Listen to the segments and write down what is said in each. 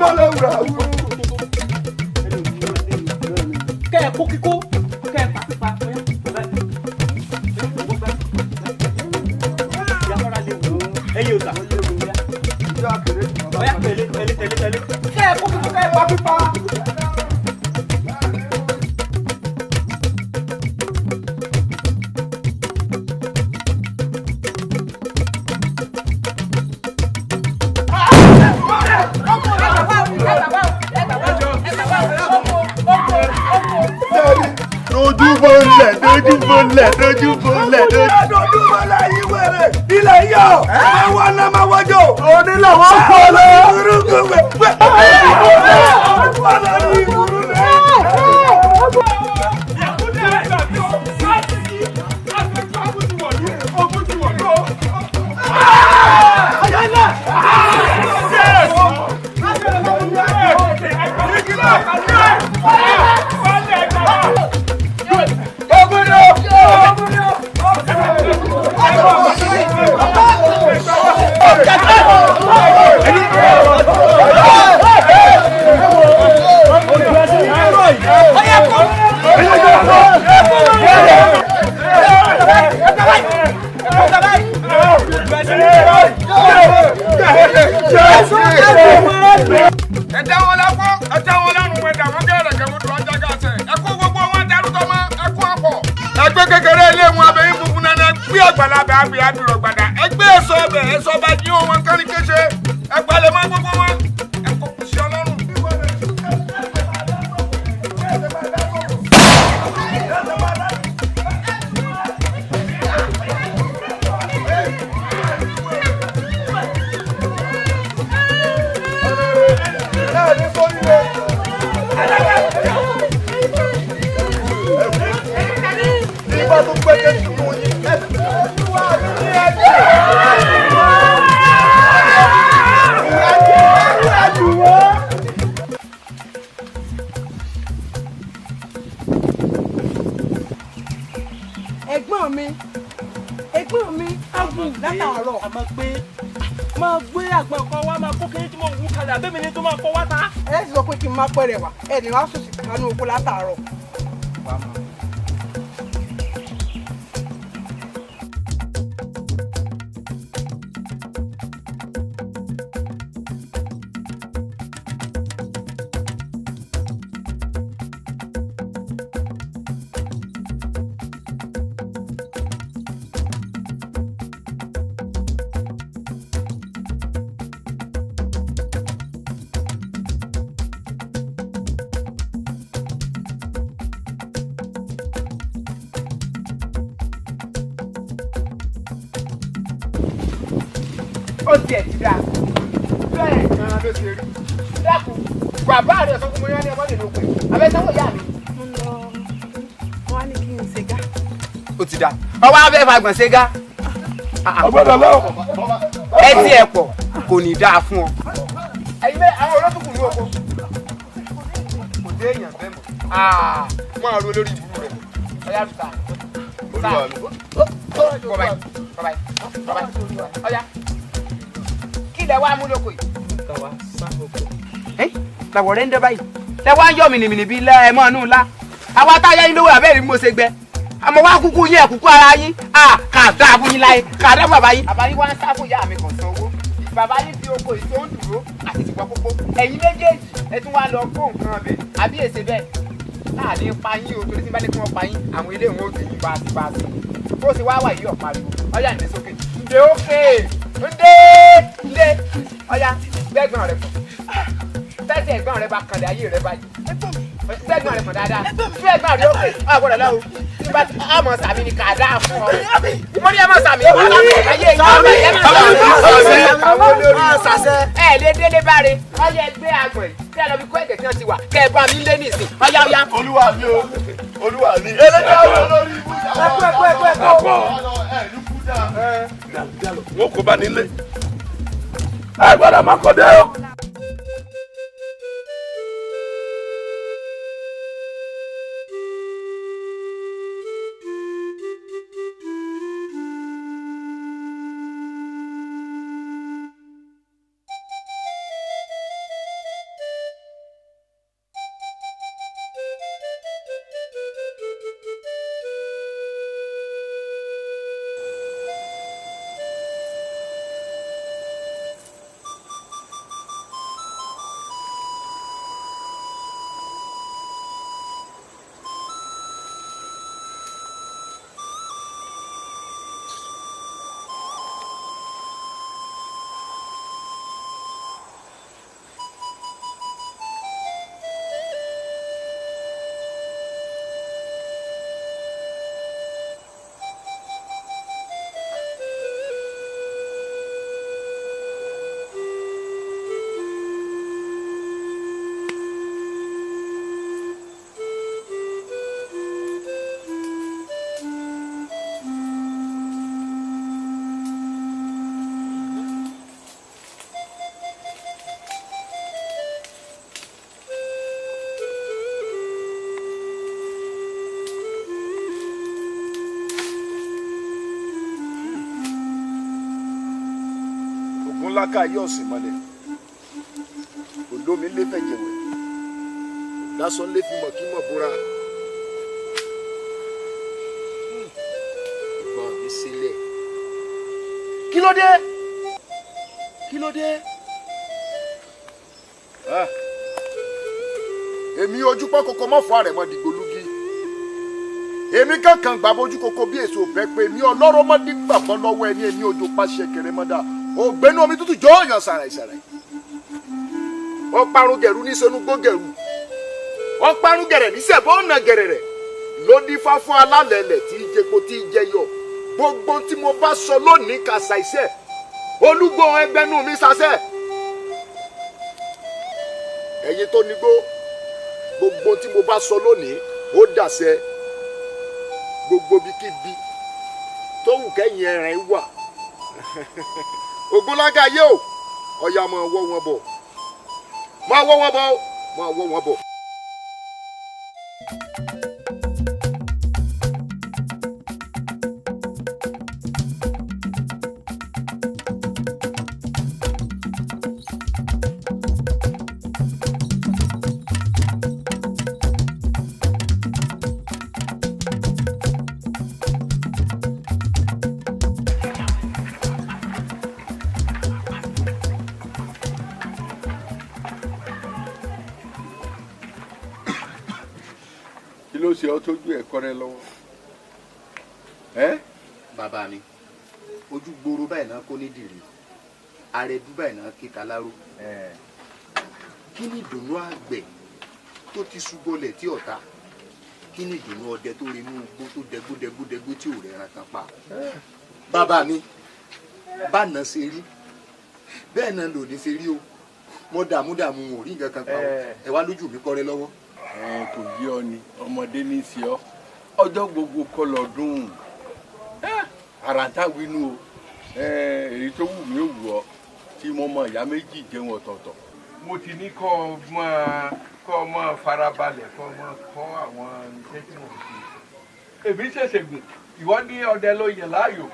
lọ́lọ́ wúrà wúrú. Kẹ́ ẹ kó kíkó kẹ́ ẹ pa pípa. Ẹyin òòsà. Ọ̀yá tẹ̀lé tẹ̀lé tẹ̀lé tẹ̀lé. Kẹ́ ẹ kó kíkó kẹ́ ẹ pa pípa. Dojúbolẹ̀ dojúbolẹ̀ dojúbolẹ̀ dojúbolẹ̀ yìí wẹ̀rẹ̀ ilẹ̀ yọ̀ àwọn ọ̀nà máa wọ́jọ́ onílẹ̀ wọ́n kọ́ lọ burúkú wẹ̀ Ẹ dá wọn lápò, ẹ dá wọn lọ́rùn, ẹ dà wọ́n gẹ́rẹ́gẹ́ wọ́n dùn ọjà gàṣẹ. Ẹ kó gbogbo wọn darú tọmọ, ẹ kó ọ̀pọ̀. Ẹgbẹ́ kékeré ilé wọn abẹ́yín funfun nana gbé àgbàlagbà àgbẹ̀ àbírọ̀ gbàdá. Ẹgbẹ́ èso ọbẹ̀ èso ọba jí wọn kárí kéṣe. Ẹ palẹ̀ mọ́ gbogbo wọn. Ẹ kó kùsì ọlọ́run. Ẹ̀gbọ́n mi agùn látàárọ̀. A máa gbé máa gbé àgbọn kan wá máa kó kiri tí mo wú kalẹ̀ àbẹ́mi ni tó máa kọ́ wá ta. Ẹ ti sọ pé kí n má pẹ̀rẹ̀ wá ẹ ní wàá sòsì kánú oko látàárọ̀. Ó tiẹ̀ ti dáa bẹ́ẹ̀ gan-an ló ṣe rí. Dákun, bàbá rẹ̀ sọ fún mi ní ọmọdé ló pè é abẹ́sẹ̀wò ìyá mi. Mo lọ wọn á ní kí n ṣe gá. Ó ti dáa, ọwọ́ abẹ́ fagbọ̀n ṣe gá. Ọgbọ́dọ̀ lọ. Ẹ tí ẹ pọ̀ kò ní dáa fún ọ. Ẹ̀yin bẹ́ẹ̀ àwọn olótùkù ní oko kò dé èèyàn bẹ́ẹ̀ mọ́. Wọ́n á ro lórí ìbúrú rẹ̀. Ọ̀yá rúta. Olúwa mi. Kọ́ báyìí, kọ́ báyìí, kọ́ báyìí. Ọ̀yá ilẹ̀ wa mú lóko yìí. Làwọ̀ rẹ̀ ń dẹ́ báyìí. Lẹ wá ń yọ̀ mìnìmìnì bíi lẹ́ ẹ mọ́ inú ńlá. Àwa táyà yín lówó àbẹ́rẹ́ bí mo ṣe gbẹ. Àmọ́ wá kúkú yín ẹ̀kúkú ara yín. Kà dá fún yín láyé, kà dá bàbá yín. Bàbá yín wá ń sá fún ìyá mi kàn san owó. Bàbá yín fi oko ìṣó ń dúró àti tìpọ̀ pópó. Ẹ̀yin méjèèjì ẹ tún wá lọ kó nǹkan ọbẹ̀ àbí èsè bẹ́ẹ̀. Láàrin pa yín o, torí tí bá ní kí wọ́n pa yín, àwọn ilé ìwọ̀n òkè yín bá ti bá sí. Bó ṣe wá wà yìí ọ̀pá-ariwo. Ọ̀yá ìdè sókè. Ǹdè ókè. Ǹdè ǹdè ọ̀yá gbẹ́gbọ́n rẹ pọ̀. Tẹ́sí ẹ̀gbọ́n rẹ bá kanlẹ̀ ayé rẹ báyìí. Gbẹ́gbọ́n rẹ pọ̀ dáadáa. Gbẹ́gbọ́n rẹ ókè. Ọ̀ gbọ́dọ̀ lọ́wọ́. Tí bá ọmọ sàmì ni kà dáa fún ọ. Mo ní ẹ mọ sàmì. Ayé yín ẹ má sàmì. Ẹ lè délé báre. Ọyẹ ẹgbẹ́ àgbọ̀n yìí. Kí ẹ lọ fi kó ẹ̀gẹ̀ tí wọ́n ti wà. Kẹ́ ẹ bá mi lé nìsín. Ọyá ọyá. Olúwa mi o, olúwa mi. Eléyàwó olórí ibú. Ẹkú ẹkú ẹkú ẹkú. Wọn kò bá nílé. Ẹ gbọ́dọ̀ má kọ́ dé o. Ògúnláka ayé ọ̀sìn mọ́lẹ̀, olómi lé fẹ̀jẹ̀wẹ̀, lásán lé fi mọ̀ kí mọ̀ bóra. Ìgbọ̀n mi sílẹ̀. Kí ló dé? Kí ló dé? Èmi ojú pọ́n koko mọ́ fún àrẹ̀mọ dìgbòlugi. Èmi kankan gbà bójú koko bí èso bẹ́ẹ̀ pé èmi ọlọ́rọ̀ mọ́ dígbà bọ́ lọ́wọ́ ẹni èmi ojú pàṣẹ kẹrẹ mọ́dà. Ògbénu omi tútù jọ ọ̀yàn sàrà ìsàrà. Ó parun gẹ̀rú ní sẹ́nu gbó gẹ̀rú. Ó parun gẹ̀rẹ̀ ní sẹ̀bọ́ ọ̀nà gẹ̀rẹ̀rẹ̀. Ló dífá fún alálẹ̀lẹ̀ tí í jẹpo tí í jẹyọ. Gbogbo tí mo bá sọ lónìí kàṣà iṣẹ́. Olúgbò ẹgbẹ́nu mi sasẹ́. Ẹ̀yin tó nígbó, gbogbo tí mo bá sọ lónìí ó dàṣẹ. Gbogbo bíkíbi tó wù kẹ́yìn ẹ̀rìn wà. Ògúnláka ayé o, ọ̀yà máa wọ́ wọn bọ̀, máa wọ́ wọn bọ̀, máa wọ́ wọn bọ̀. Kí ló ṣe ọ́ tójú ẹ̀kọ́ rẹ lọ́wọ́? Ẹ́ Bàbá mi, ojú gbòòrò báyìí náà kó ní dìrì, àrẹ̀dú báyìí náà kíta láró. Kí ni ìdùnnú àgbẹ̀ tó ti ṣubọlẹ̀ tí ọ̀tá? Kí ni ìdùnnú ọdẹ tó rinú igbó tó dẹgbó dẹgbó dẹgbó tí ò rẹran kan pa? Bàbá mi, báná ṣe rí bẹ́ẹ̀ náà lòdì ṣe rí o. Mo dààmú dààmú ò rí nǹkan kan pa o. Ẹ wá lójú mi kọ́rẹ́ lọ́wọ́. Kò yé ọ ni, ọmọdé ní í ṣe ọ. Ọjọ́ gbogbo kọ́ lọ́dún. Àràǹtà wínú o. Èyí tó wù mí ò wù ọ tí mo mọ ìyá méjì jẹun ọ̀tọ̀ọ̀tọ̀. Mo ti ní kọ́ ọ mọ farabalẹ̀ kọ́ ọ mọ kọ́ àwọn iṣẹ́ tí mo ṣe. Èmi ṣẹ̀ṣẹ̀ gùn, ìwọ ní ọdẹ ló yẹ láàyò.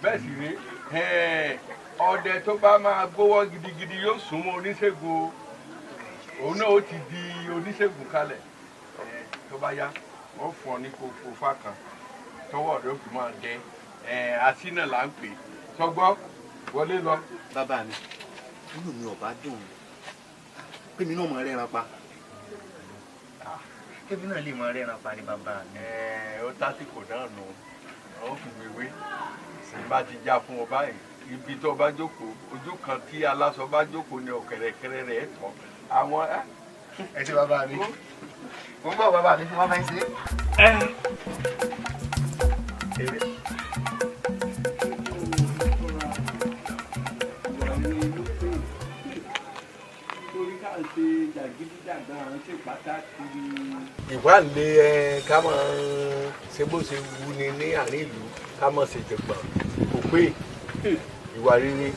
Bẹ́ẹ̀ sì rí ọdẹ tó bá máa gbówọ́ gidigidi yóò súnmọ́ oníṣègùn o. Òun náà ó ti di oníṣègùn kalẹ̀. Tó bá yá, wọ́n fún ọ ní kókó fá kan tọwọ́ rẹ̀ ó fi máa dẹ. Asínà là ń pè é. Sọgbọ́ wọlé lọ. Bàbá mi, inú mi ò bá dùn pé mi náà mọ rẹ́ran pa. Kébí náà lè mọ rẹ́ran pa ni bàbá mi. Ó tásìkò náà nù, ó fi wéwé. Bá ti já fún ọ báyìí, ibi tó bá jókòó, ojú kan tí aláṣọ bá jókòó ni ọ̀kẹ̀rẹ̀kẹ̀rẹ̀ rẹ̀ tọ̀. Àwọn ẹ ṣé bàbá mi. Mo ń bọ̀ bàbá mi, wọ́n máa ń ṣe. Ìwà lè ẹ ká máa ṣe bó ṣe wù ni ní àárín ìlú, ká máa ṣe jẹ̀gbọ̀n kò pé. Ìwà rere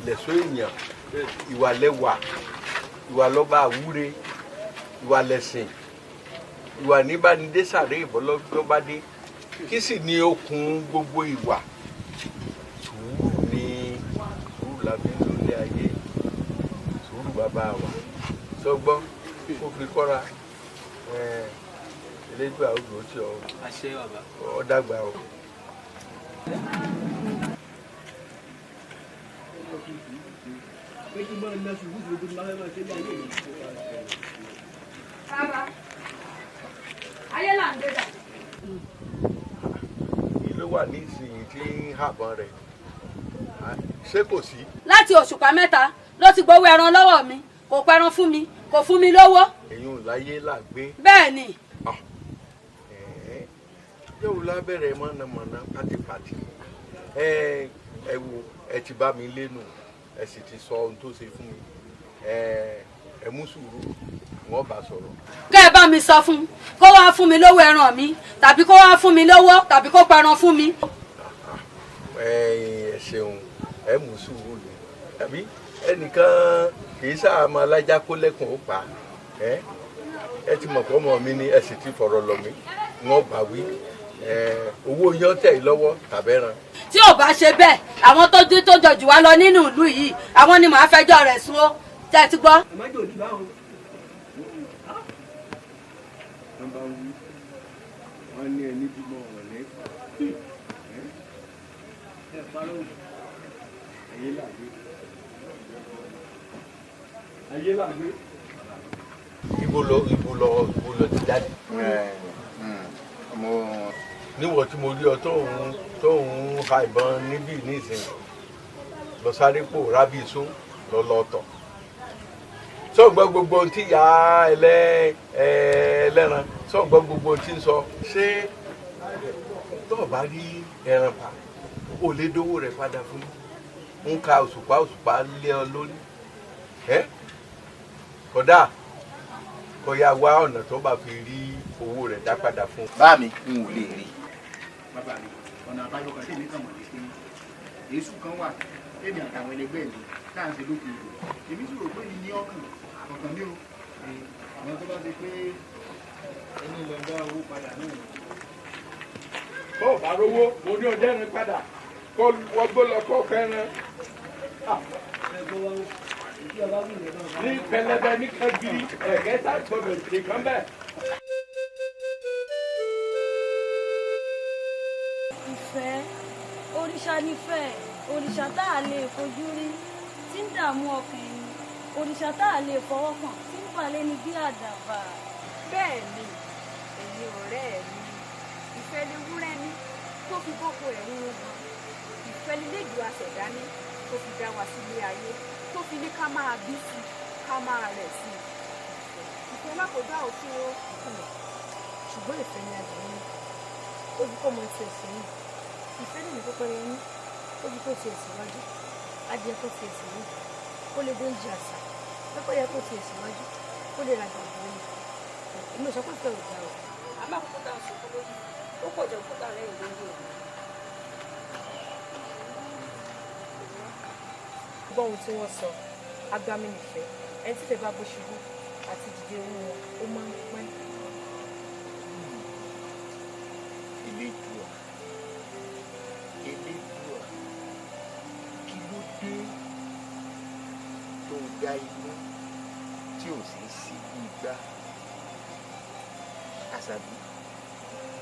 lẹ̀ṣọ́ èèyàn, ìwà lẹ́wà, ìwà lọ́ba àwúre, ìwà lẹ̀sìn, ìwà níbánidé sàré ìbọ́lọ́jọ́ bá dé. Kí sì ni okùn gbogbo ìwà? Sùúrù ni, sùúrù la fi ń lólé ayé, sùúrù bàbá wa. Sọgbọ́n kó fi kọ́ra. Elédùà ó dúró tì ọ́, ọ dàgbà o. Bàbá, ayé là ń dé dà. Kí ló wà ní ìsinyìí tí ń hàbọn rẹ̀? Ṣé kò sí? Láti òṣùpá mẹ́ta ló ti gbowó ẹran lọ́wọ́ mi, kò pẹran fún mi, kò fún mi lówó. Èyí ò láyé là gbé. Bẹ́ẹ̀ ni. Yóò lábẹ́rẹ́ mọ̀nàmọ́ná pátipàti. Ẹ wo, ẹ ti bá mi lénu, ẹ sì ti sọ ohun tó ṣe fún mi. Ẹ mú sùúrù, wọ́n bá sọ̀rọ̀. Kẹ́ ẹ bá mi sọ fún kó wá fún mi lówó ẹran mi, tàbí kó wá fún mi lówó, tàbí kó pẹran fún mi. Ẹ ṣeun, ẹ mú sùúrù ni. Tàbí ẹnìkan kì í sáà máa lájà kó lẹ́kùn ó pa. Ẹ ti mọ̀ pé ọmọ mi ni, ẹ sì ti fọ̀rọ̀ lọ̀ mí, wọ́n bá wí. Owó yán tẹ̀ lọ́wọ́ tàbẹ́ran. Tí Tí ò bá ṣe bẹ́ẹ̀, àwọn tó dé tó jọ jù wá lọ nínú ìlú yìí, àwọn ni màá fẹjọ́ rẹ̀ sùn ó. Tẹ́ ẹ ti gbọ́. Ẹ má jò ní báwo. Wọ́n bá wí, wọ́n ní ẹni bímọ ọ̀rẹ́. Ẹ parọ́. Ayé làgbé, ayé làgbé. Ibo lọ ti jáde? Mo Níwọ̀ tí mo rí ọ tó ń ha ìbọn níbí nísìnyí, lọ sáré pò rábì sún lọ lọ tọ̀. Sọ̀gbọ́ gbogbo ohun tí ìyá ẹlẹ́ran, sọ̀gbọ́ gbogbo ohun tí ń sọ. Ṣé tó o bá rí ẹran pa, o lè dówó rẹ̀ padà fún mi? Ń ka òṣùpá òṣùpá lé ọ lórí ẹ, kódà kó yá wá ọ̀nà tó bá fi rí owó rẹ̀ dá padà fún un. Bá mi, n ò lè rí. Bàbá mi, ọ̀nà àbáyọ kan tèmi kàn mọ̀ ní pé èésù kan wà tèmi àtàwọn ẹlẹgbẹ́ mi tá à ń ṣe lókè ìlú. Èmi sì rò pé ní ní ọkàn ọkàn mi o. Àwọn tó bá ti pé ẹni lọ dá owó padà náà ni. Bó o bá rówó, mo ní ọjọ́ ẹran padà, kó wọgbó lọ kó kẹran ní pẹlẹbẹ ní kẹgiri ẹgẹta gbọ́dọ̀ ṣe kán bẹ́ẹ̀. Ìfẹ́, òrìṣà nífẹ̀ẹ́, òrìṣà tá a lè fojú rí tí ń dààmú ọkàn ẹni, òrìṣà tá a lè fọwọ́ kàn tí ń balẹ̀ ní bí àdàbà. Bẹ́ẹ̀ ni, ẹ̀yin ọ̀rẹ́ mi, ìfẹ́ lewúrẹ́ ní tó fi bọ́kọ ẹ̀ ń rúgbọ́n. Ìfẹ́ lélẹ́dùn aṣẹ̀dá ní tó fi dá wa sílé ayé, tó fi ní ká máa bí sí i, ká máa rẹ̀ sí i. Ìfẹ́ lákòóbá òfin o. Ṣùgbọ́n ìfẹ́ ni adùn ní ó fi kọ́ ọmọ tiẹ̀ sẹ́yìn. Ìfẹ́ lè ní pípẹ́ yẹn ní ó fi kó tiẹ̀ síwájú, adìẹ kó tiẹ̀ sẹ́yìn, ó lè dóúnjẹ àṣà, pẹ́pẹ́yẹ kó tiẹ̀ síwájú, ó lè rajà bọ̀ ni. Èmi ò sọ pé ìfẹ́ ò dáa o. Àmọ́ àkókò tá a sọ̀kọ́ lórí ó pọ̀ jẹ́ òkúta rẹ̀ lórí o. Gbọ́ ohun tí wọ́n sọ, agbami nìfẹ́. Ẹni tí ìfẹ́ bá bó ṣubú àti dìde owó wọn, ó máa ń pẹ́. Elédùà, Elédùà, kí ló dé tó dá inú tí ò sí sí bí igbá? Àṣàbí,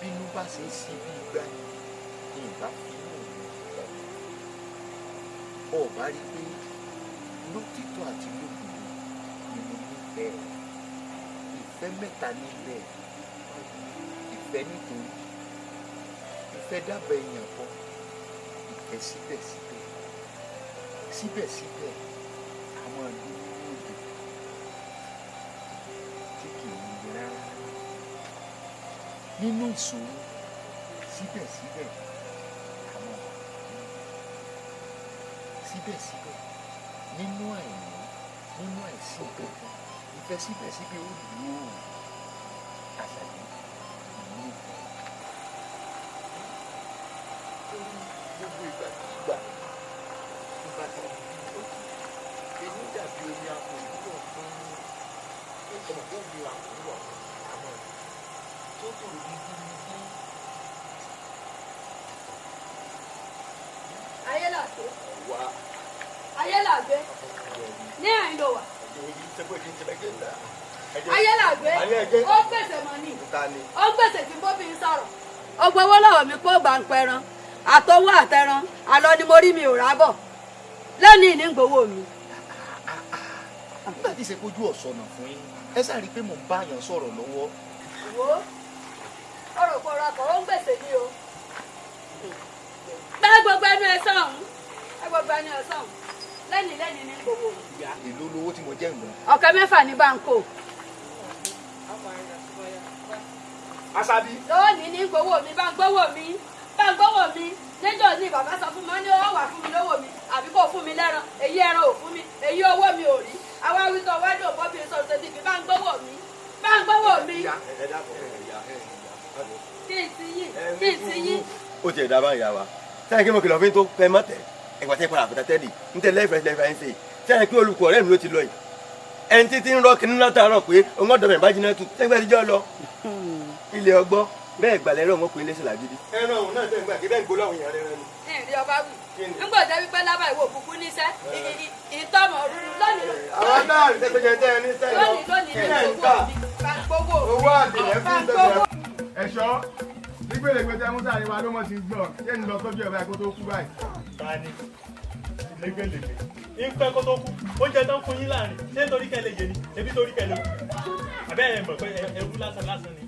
bínú bá ṣe sí bí igbá ni ìbá finú mi ọ bá rí pé lótìtọ́ àti lódodo ni mo nífẹ̀ẹ́. Ìfẹ́ mẹ́ta níbẹ̀: ìfẹ́ nítorí, ìfẹ́ dábàá èèyàn kọ, ìfẹ́ síbẹ̀síbẹ̀. Síbẹ̀síbẹ̀ àwọn àdúgbò òjò tí kì í le rárá nínú ìṣòro, síbẹ̀síbẹ̀ àwọn síbẹ̀síbẹ̀ nínú àìní, nínú àìsí kankan, ìfẹ́ síbẹ̀síbẹ̀ ó dùn ó. Àṣàbí, ìlú torí gbogbo ìgbàkigbà tó bá ti bí ojú èmi dàbí omi àpò ìwúrọ̀ fún ọmọ tó ń lo àpò ìwúrọ̀ àmọ́ tó tòrò gidigidi. Ayé làgbé. Wá. Ayé làgbé, ní àyìn ló wà. Ayé làgbé, ó gbèsè mọ́ ni, ó gbèsè tí bóbi ń sọ̀rọ̀. Ó gbowó lọ́wọ́ mi pé ó bá ń pẹran, àtọwọ́ àtẹran àlọ́ ni mo rí, mi ò rábọ̀ lónìí ní gbowó mi. Nígbà tí ìṣe kojú ọ̀sọ̀nà fún yín, ẹ sáà rí i pé mò ń bá yàn sọ̀rọ̀ lọ́wọ́. Wo ọ̀rọ̀ kò ra kọ̀, ó ń gbèsè ní o. Gbá gbogbo ẹnu ẹ sọ̀hún, ẹ gbogbo ẹnu ẹ sọ̀hún, lẹ́nìí lẹ́nìí ní gbowó mi. Èló lowó tí mo jẹ́ ìgbọ̀n? 40,000 ní báńkò. Àṣàbí. Lónìí ní gbowó mi, bá ń gbowó mi, bá ń gbowó mi. Níjọ́ ní bàbá sọ fún mi, wọ́n ní ó wà fún mi lówó mi àbí kò fún mi lẹ́ran. Èyí ẹran ò fún mi, èyí owó mi ò rí. Àwa wíkọ̀ wájú òbọ́bí sọ̀rọ̀ ṣe bíbí. Bá ń gbowó mi, bá ń gbowó mi. Ẹ dákun, ẹ yà ẹ yà. Kí n ti yín, kí n ti yín. Ó tiẹ̀ dá báyìí wa sẹ́yìn kí mo kìlọ̀ fún yín tó fẹ́ mọ́ tẹ̀ ẹ̀gbà tẹ́ padà fẹ́tẹ́ tẹ́lì ń tẹ́ lẹ́fẹ̀ẹ́ lẹ́fẹ̀ẹ́ ń ṣe sẹ́yìn pé olùkọ́ ọ̀rẹ́ mi ló ti lọ yìí, ẹni títí ń rọ́ kínní látàárọ̀ pé òun ọ̀dọ̀ mẹ́ bá jiná tù sẹ́gbẹ́ ti jọ́ lọ ilé ọgbọ́ bẹ́ẹ̀ gbàlẹ́ rẹ̀ wọ́n pè é lẹ́sẹ̀ làgídí. Ẹran òun náà tẹ̀ ń gbà kí bẹ́ẹ̀ ń gbólóhùn yẹn rẹ̀ ni. Ẹ rí ọba wì. Nígbà jẹ́ wípé lábàá ìwò òkùnkù níṣẹ́ ìtọ́mọ̀ rúru lónìí. Àwọn náà ń tẹ́gbẹ́jẹ tẹ́ ẹ ní sẹ́yìn. Lónìí lónìí ní owó mi. Owó àdìyẹ fún bẹ́ẹ̀. Ẹ̀ṣọ́ nígbèlégbè tẹ Musa ni wa ló mọ̀ sí gbọ́ ṣé ń lọ sójú ẹ̀ báyìí kó tó kú báyìí. Ta ni lẹ́gbẹ̀lẹ́gbẹ̀ ń pẹ́ kó tó kú oúnjẹ tó ń fún yín láàrin ṣé nítorí kẹ́ lè yé ni ebi torí kẹ́ lè kú àbẹ́ ẹ̀ mọ̀ pé ẹrú lásán lásán ni.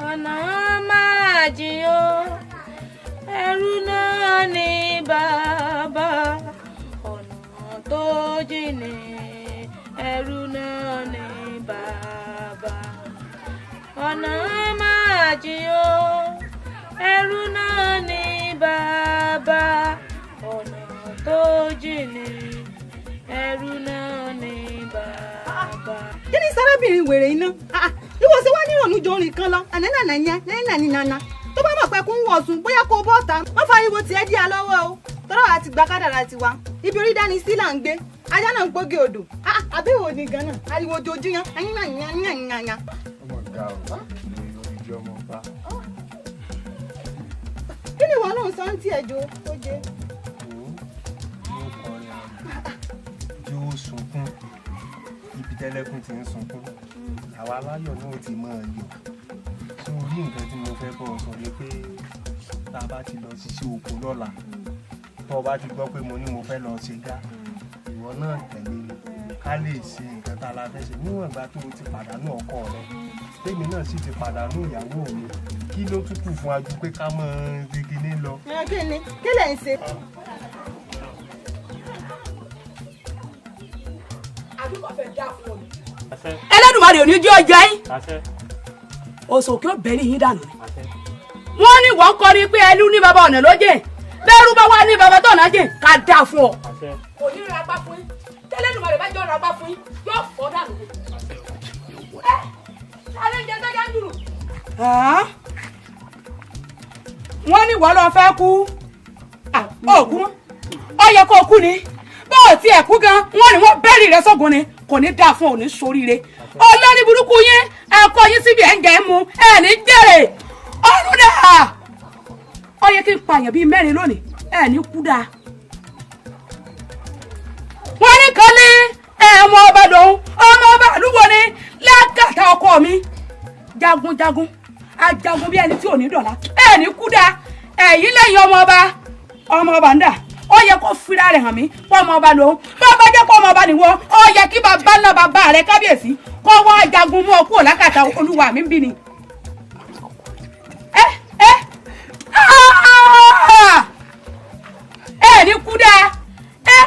Ọ̀nà máa jìn o, ẹrú náà ní bàbá, ọ̀nà tó jìn ní ẹrú náà ní bàbá. Ọ̀nà máa jìn o, ẹrú náà ní bàbá, ọ̀nà tó jìn ní ẹrú náà ní bàbá. Kí ni sárábìnrin wèrè iná? Ìwọ sí wá nírònú jọ orin kan lọ, ànánànà yẹn, nánànínànà. Tó bá mọ̀ pé kún wọ̀ sùn, bóyá kó bọ́ ta, wọ́n fariwo tiẹ̀ dí a lọ́wọ́ o. Tọ́rọ̀ àti gba kádàrà tiwa. Ibi orí dání sí là ń gbé. Ajá náà ń gbógi odò. Àbẹ̀wò ni gan-an, ariwo ojojú yan, yányányányányányá. Ọmọ ga o, ní orí ọmọ bá. Kí ni ìwọ náà ń sọ ń tiẹ̀ jo? Ó jẹ. Yóò kọrin àgbò, yóò sunkún, ibi tẹ́lẹ́kùn ti ń sunkún. Àwa aláyọ̀ náà ti máa yọ̀. Sórí nǹkan tí mo fẹ́ bọ́ ọ sọ ni pé tá a bá ti lọ ṣiṣẹ́ oko lọ́la, tó o bá ti gbọ́ pé mo ní mo fẹ́ lọ ṣe gá, ìwọ náà tẹ̀lé mi ká lè ṣe nǹkan tá a la fẹ́ ṣe níwọ̀n ìgbà tó o ti pàdánù ọkọ rẹ. Tèmi náà sì ti pàdánù ìyàwó mi. Kí ló tún kù fún ajú pé ká mọ gidi ní lọ? Kí ni? Kí lẹ̀ ń ṣe? Àdúgbò fẹ́ dá fún ọ ni. Ẹlẹ́dùmarè ò ní jẹ́ ọjà yín. Òsòkè ó bẹ̀rẹ̀ yín dànù ni. Wọ́n ní wọ́n kọrin pé ẹlú ní baba ọ̀nà ló jẹ́. Bẹ́ẹ̀rù bá wà ní baba tó ọ̀nà jẹ́ ká dáa fún ọ. Kò ní ra apá fún yín. Tẹ́lẹ̀dùmarè bá jọ ra apá fún yín, yóò fọ́ dànù ni. Ẹ alẹ́ ń jẹ sẹ́jà ń dùrù. Wọ́n ní wọ́n lọ fẹ́ kú. Òkú mọ́. Ó yẹ kó kú ni. Bó o tiẹ̀ kú gan, wọ́n ní wọ́n bẹ́ẹ̀rì rẹ sọ́gun ni. Kò ní dáa fún òní soríire. Olórí burúkú yín, ẹ kó yín síbi ẹ̀ ń jẹ́ mu, ẹ̀ ní jèrè. Ọ̀run dà. Ó yẹ kí n pààyàn bíi mẹ́rin lónìí, ẹ̀ ní kú dáa. Wọ́n ní kan ní ẹ̀wọ̀n ọba lòun, ọmọ ọba àlúwo ni lákàtà ọkọ mi. Jagunjagun, ajagun bí ẹni tí ò ní dọ̀la, ẹ̀ ní kú dáa. Ẹ̀yin lẹ́yìn ọmọ ọba, ọmọ ọba ń dà. Ó yẹ kó fira rẹ̀ hàn mí kó ọmọ ọba lòun. Bó bá jẹ́ kó ọmọ ọba nìwọ, ó yẹ kí bàbá ńlá bàbá rẹ̀ kábíyèsí kó wá jagun mú ọ kúrò lákàtà olúwa mi ń bí ni. Ẹ ẹ ẹ ní kú dáa, ẹ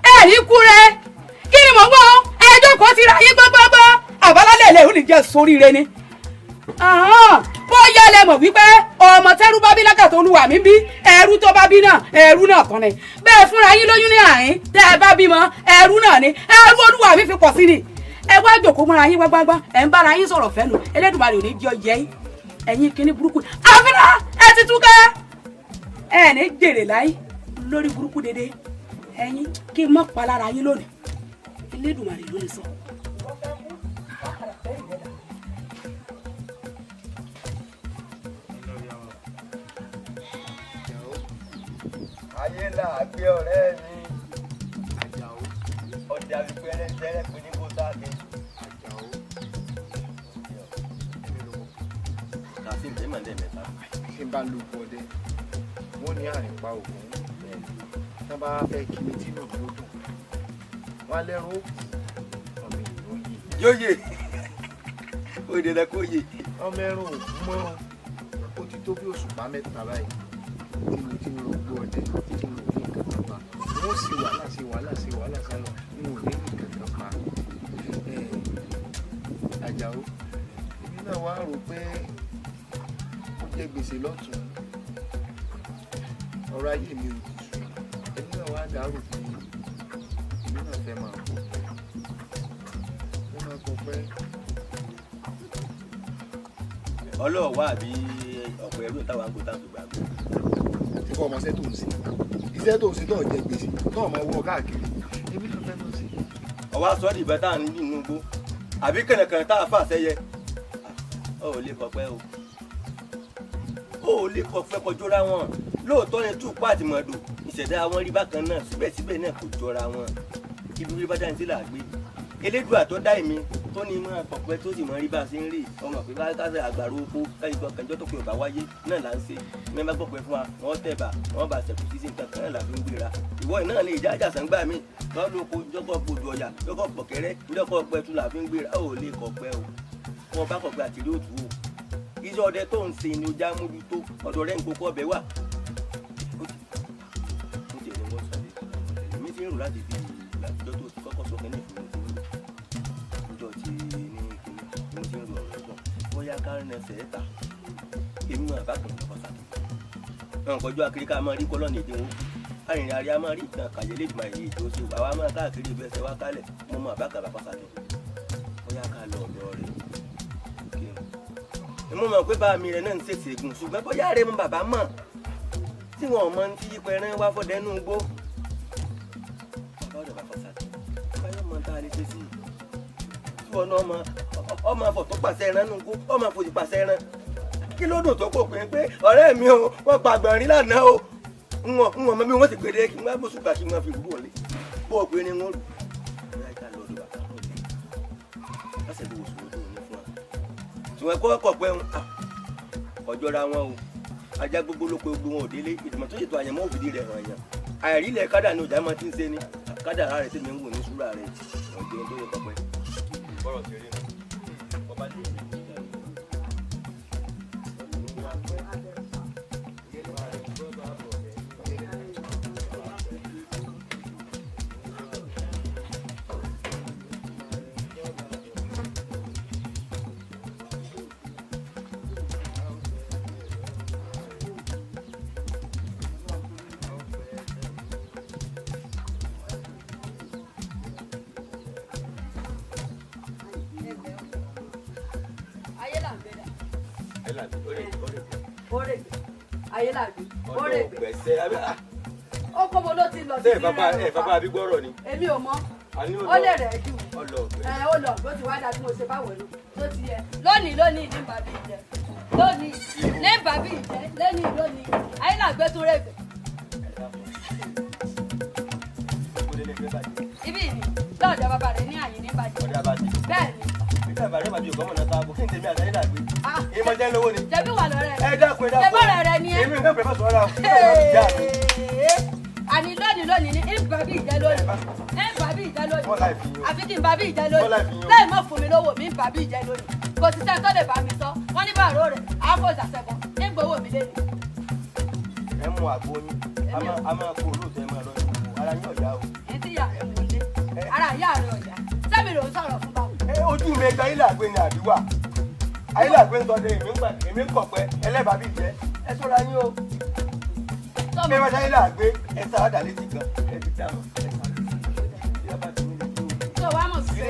ẹ ní kú rẹ. Kí ni mò ń wọ́? Ẹjọ́ kò ti ra yín gbọ́ngbọ́ngbọ́. Àbálálẹ̀ ilé òní jẹ́ sóríire ni. Bóyá lẹ mọ̀ wípé ọmọ tẹ́rú bá bí lákàtà olúwa mi bí, ẹrú tó bá bí náà ẹrú náà tán ni. Bẹ́ẹ̀ fúnra yín lóyún ní àyín tẹ́ ẹ bá bímọ ẹrú náà ni, ẹrú olúwa mi fi pọ̀ sí ni. Ẹ wá jòkó mọ́ra yín gbágbágbá, ẹ̀ ń bára yín sọ̀rọ̀ fẹ́nu, Elédùmarè ò ní jẹ́ ọyẹ́ yín. Ẹ̀yin kíní burúkú. Àfínà ẹ ti túká. Ẹ ní jèrè láyé lórí burúkú dédé. Ẹ̀yin kí n mọ̀ pa lára yín lónìí. Elédùmarè ló lè sọ. Ayé là á gbé ọ̀rẹ́ mi. Àjàó. Ọjà wípé ẹlẹ́dẹ́rẹ́ pé ní kó sáà dé. Àjàó. Kàfíìn tẹ́ màá dẹ̀ mẹ́ta. Tí n bá lu oko ọdẹ, wọ́n ní àrìn pa ògùn. Tí wọ́n bá fẹ́ kí mi tí inú mi ó dùn. Wọ́n á lẹ́rù ó kù. Ọmọ ènìyàn ó yè. Yóò yè. Ó dẹ̀ lẹ kó yè. Ọmọ ẹran òkú mọ́ ó ti tó bí òṣùpá mẹ́ta báyìí. Tí mo ti ń rogbó ọdẹ tí mo ní nǹkan kan pa. Wọ́n sì wàhálà sí wàhálà sí wàhálà sálọ, n ò ní nǹkan kan pa. Àjàó, èmi náà wá rò pé ó jẹ gbèsè lọ́tún. Ọ̀rọ̀ ayé mi ò tù. Èmi náà wá dàrú pé èmi náà fẹ́ máa kọ̀ pẹ́. Fẹ́ máa kọ̀ pẹ́. Ọlọ́ọ̀ wá àbí ọ̀pọ̀ ẹrú táwa ń kó táwọn fi gbàgbọ́. Ṣé kọ́ ọmọ iṣẹ́ tó ń ṣe? Iṣẹ́ tó ń ṣe tó ń jẹ gbèsè tó ń máa wọ káàkiri. Èmi náà fẹ́ máa ṣe. Ọwọ́ aṣọ ìdìbò tá à ń nínú igbó àbí kànàkànà tá a fà sẹ́yẹ Ó lè kọpẹ́ o. Ó lè kọpẹ́ kọjọ́ra wọn. Lóòótọ́ ni túpọ̀ àti mọ̀dò ìṣẹ̀dá wọn rí bákan náà, síbẹ̀síbẹ̀ náà kò jọra wọn. Ibi rí bá dání sí là á gbé. Elédùà tó dá èmi tó ní máa kọ̀pẹ́ tó sì máa rí bá a ṣe ń rí ọmọ pé bá kásẹ̀ àgbàro oko káyọ̀ gbọ́ kẹjọ́ tó pé ọba wáyé náà là ń ṣe. Mẹ́mbà gbọ́pẹ́ fún wa, wọ́n tẹ̀bà, wọ́n bá ṣẹ̀kù sí nǹkan kan náà là fi ń gbéra. Ìwọ náà lè já àjàsán gbà mí. Lọ́ lóko jọ́kọ̀ gbòdò ọ̀yà, jọ́kọ̀ pọ̀kẹ́rẹ́, jọ́kọ̀ pẹ̀tù là fi ń gbéra. Ó lè kọ̀pẹ́ o. Wọ́n bá kọ̀pẹ́ àti rí òtún o. Iṣẹ́ ọdẹ tó ń ṣe ni ó já mójútó, ọ̀dọ̀ rẹ̀ ń kókó ọbẹ̀ wà. Ó ti ẹ̀ ní wọ́n sọ̀rọ̀. Èmi ti ń rò láti bí ìgbàjọ́ tó ti kọ́kọ́ sọ kẹ́lẹ́ fún mi ọjọ́ tí ní kíní mo ti ń ro ọ̀rọ̀ ẹ̀gbọ́n bóyá kárìn ẹsẹ̀ ẹ̀ ta èmi máa bá kàn lọ́kọ̀ sàkó. Nǹkan ojú akiri ká máa rí kọ́lọ́ọ̀nì èdè wọn arìnrìn àríyá máa rí ìtàn kàyé lè dùn àyè ètò oṣù àwa máa káàkiri ìlú ẹsẹ̀ wá kálẹ̀ mo máa bá kàn lọ́kọ̀ sàkó. Bóyá ká lọ ọ̀dọ̀ rẹ̀ kí n. Mo mọ̀ pé bá mi rẹ̀ náà ń ṣèṣe gùn ṣùgbọ́n bóyá rẹ̀ mo bàbá mọ̀ tí wọn ò mọ ti yípo ẹran wá fọ́dẹ́nu gbó. Bàbá ọ̀dọ̀ bàbá sàkó báyọ̀ mọ tá a lè ṣe sí i. Ọ̀nà ọmọ ọmọ afọ tó pàṣẹ ẹran nù kú ọmọ àfojì pàṣẹ ẹran kí ló dùn tó kò pé pé ọ̀rẹ́ mi o wọ́n pa àgbọ̀nrín lánàá o ń wọ̀n mọ bí wọ́n sì gbèdé kí wọ́n bó ṣùgbà kí wọ́n fi rú wọlé bó o pé ní wọ́n rù. Bóyá ká lọ ọ̀dọ̀ bàbá náà lé lọ́sẹ̀ tó wòsàn tó ní fún wa. Ṣùgbọ́n kọ́ ọkọ̀ pẹ́ ń ọjọ́ra wọn o ajá gbogbo ló pe gbogbo wọn ò délé ìdìmọ̀ tó ṣètò àyànmọ́ òfìdí rẹ̀ hàn yàn àìrílẹ̀ kádà ni òjá máa ti ń ṣe ni kádà rẹ̀ sì mi ń wò ní súrà rẹ̀ ọ̀jẹ̀ tó yẹ kọ́pẹ́. Bọ́rọ̀ ti rí nu ọba lè rí ìjà rẹ̀. Ó kó mo ló ti lọ sí ẹ bàbá àbí gbọ́rọ̀ ni. Èmi ò mọ̀ ó lè rẹ̀ jù ẹ ó lọ bó ti wá dà bí mo ṣe bá wọlé tó ti yẹ. Lónìí lónìí ní bàbí ìjẹ lónìí ní bàbí ìjẹ lónìí lónìí ayélujára tún rẹ̀ gbẹ. Ibi ìní lọ́ọ̀dọ̀ bàbá rẹ̀ ní àyè ní bàjẹ́. Bẹ́ẹ̀ ni. Nígbà bàrẹ́ màdí ògbọ́n mọ̀nà táàbù kí n tèmi àtàlẹ́ dàgbé. Ìmọ̀ jẹ́ lówó ni. Jẹ̀bi wà lọ́rẹ́ rẹ̀. Ẹ dákun ẹ dákun. Jẹ̀bọ́ rẹ̀ rẹ̀ ni ẹ. Èmi nǹkan pẹ̀lú sọ̀rọ̀ àwọn Àní lónìí lónìí ní ìbàbí ìjẹ lónìí. Ìbàbí ìjẹ lónìí. Àfi kí n bàbí ìjẹ lónìí. Lẹ́yìn mọ́ fún mi lówó mi ìbàbí ìjẹ lónìí. Kò sí sẹ́ni tó lè bá mi sọ. Wọ́n ní bàró rẹ̀ àáfò ìsàsẹ̀bọ̀ ní gbowó mi lé ní. Ẹ mú àgbo yín, a máa kó olóòótọ́ ẹ máa lọ ìwò ara yín ọ̀yá o. Ní tí ìyá rẹ̀ wọlé, ara ìyá rẹ̀ ọ̀yá. Sẹ́mi ló ń sọ̀rọ̀ fún báwo. Ojú mi ẹgbẹ́ ayélujára ni àbí wà. Ayélujára ń sọdẹ èmi ń kọ̀pẹ́ ẹlẹ́bàá bí jẹ́ ẹ ṣọ́ra yín o. Bí wọ́n ṣe ayélujára ẹ sá àdá létí gan ẹ ti dáhùn ẹ sá létí. Tó wàá mọ̀ sí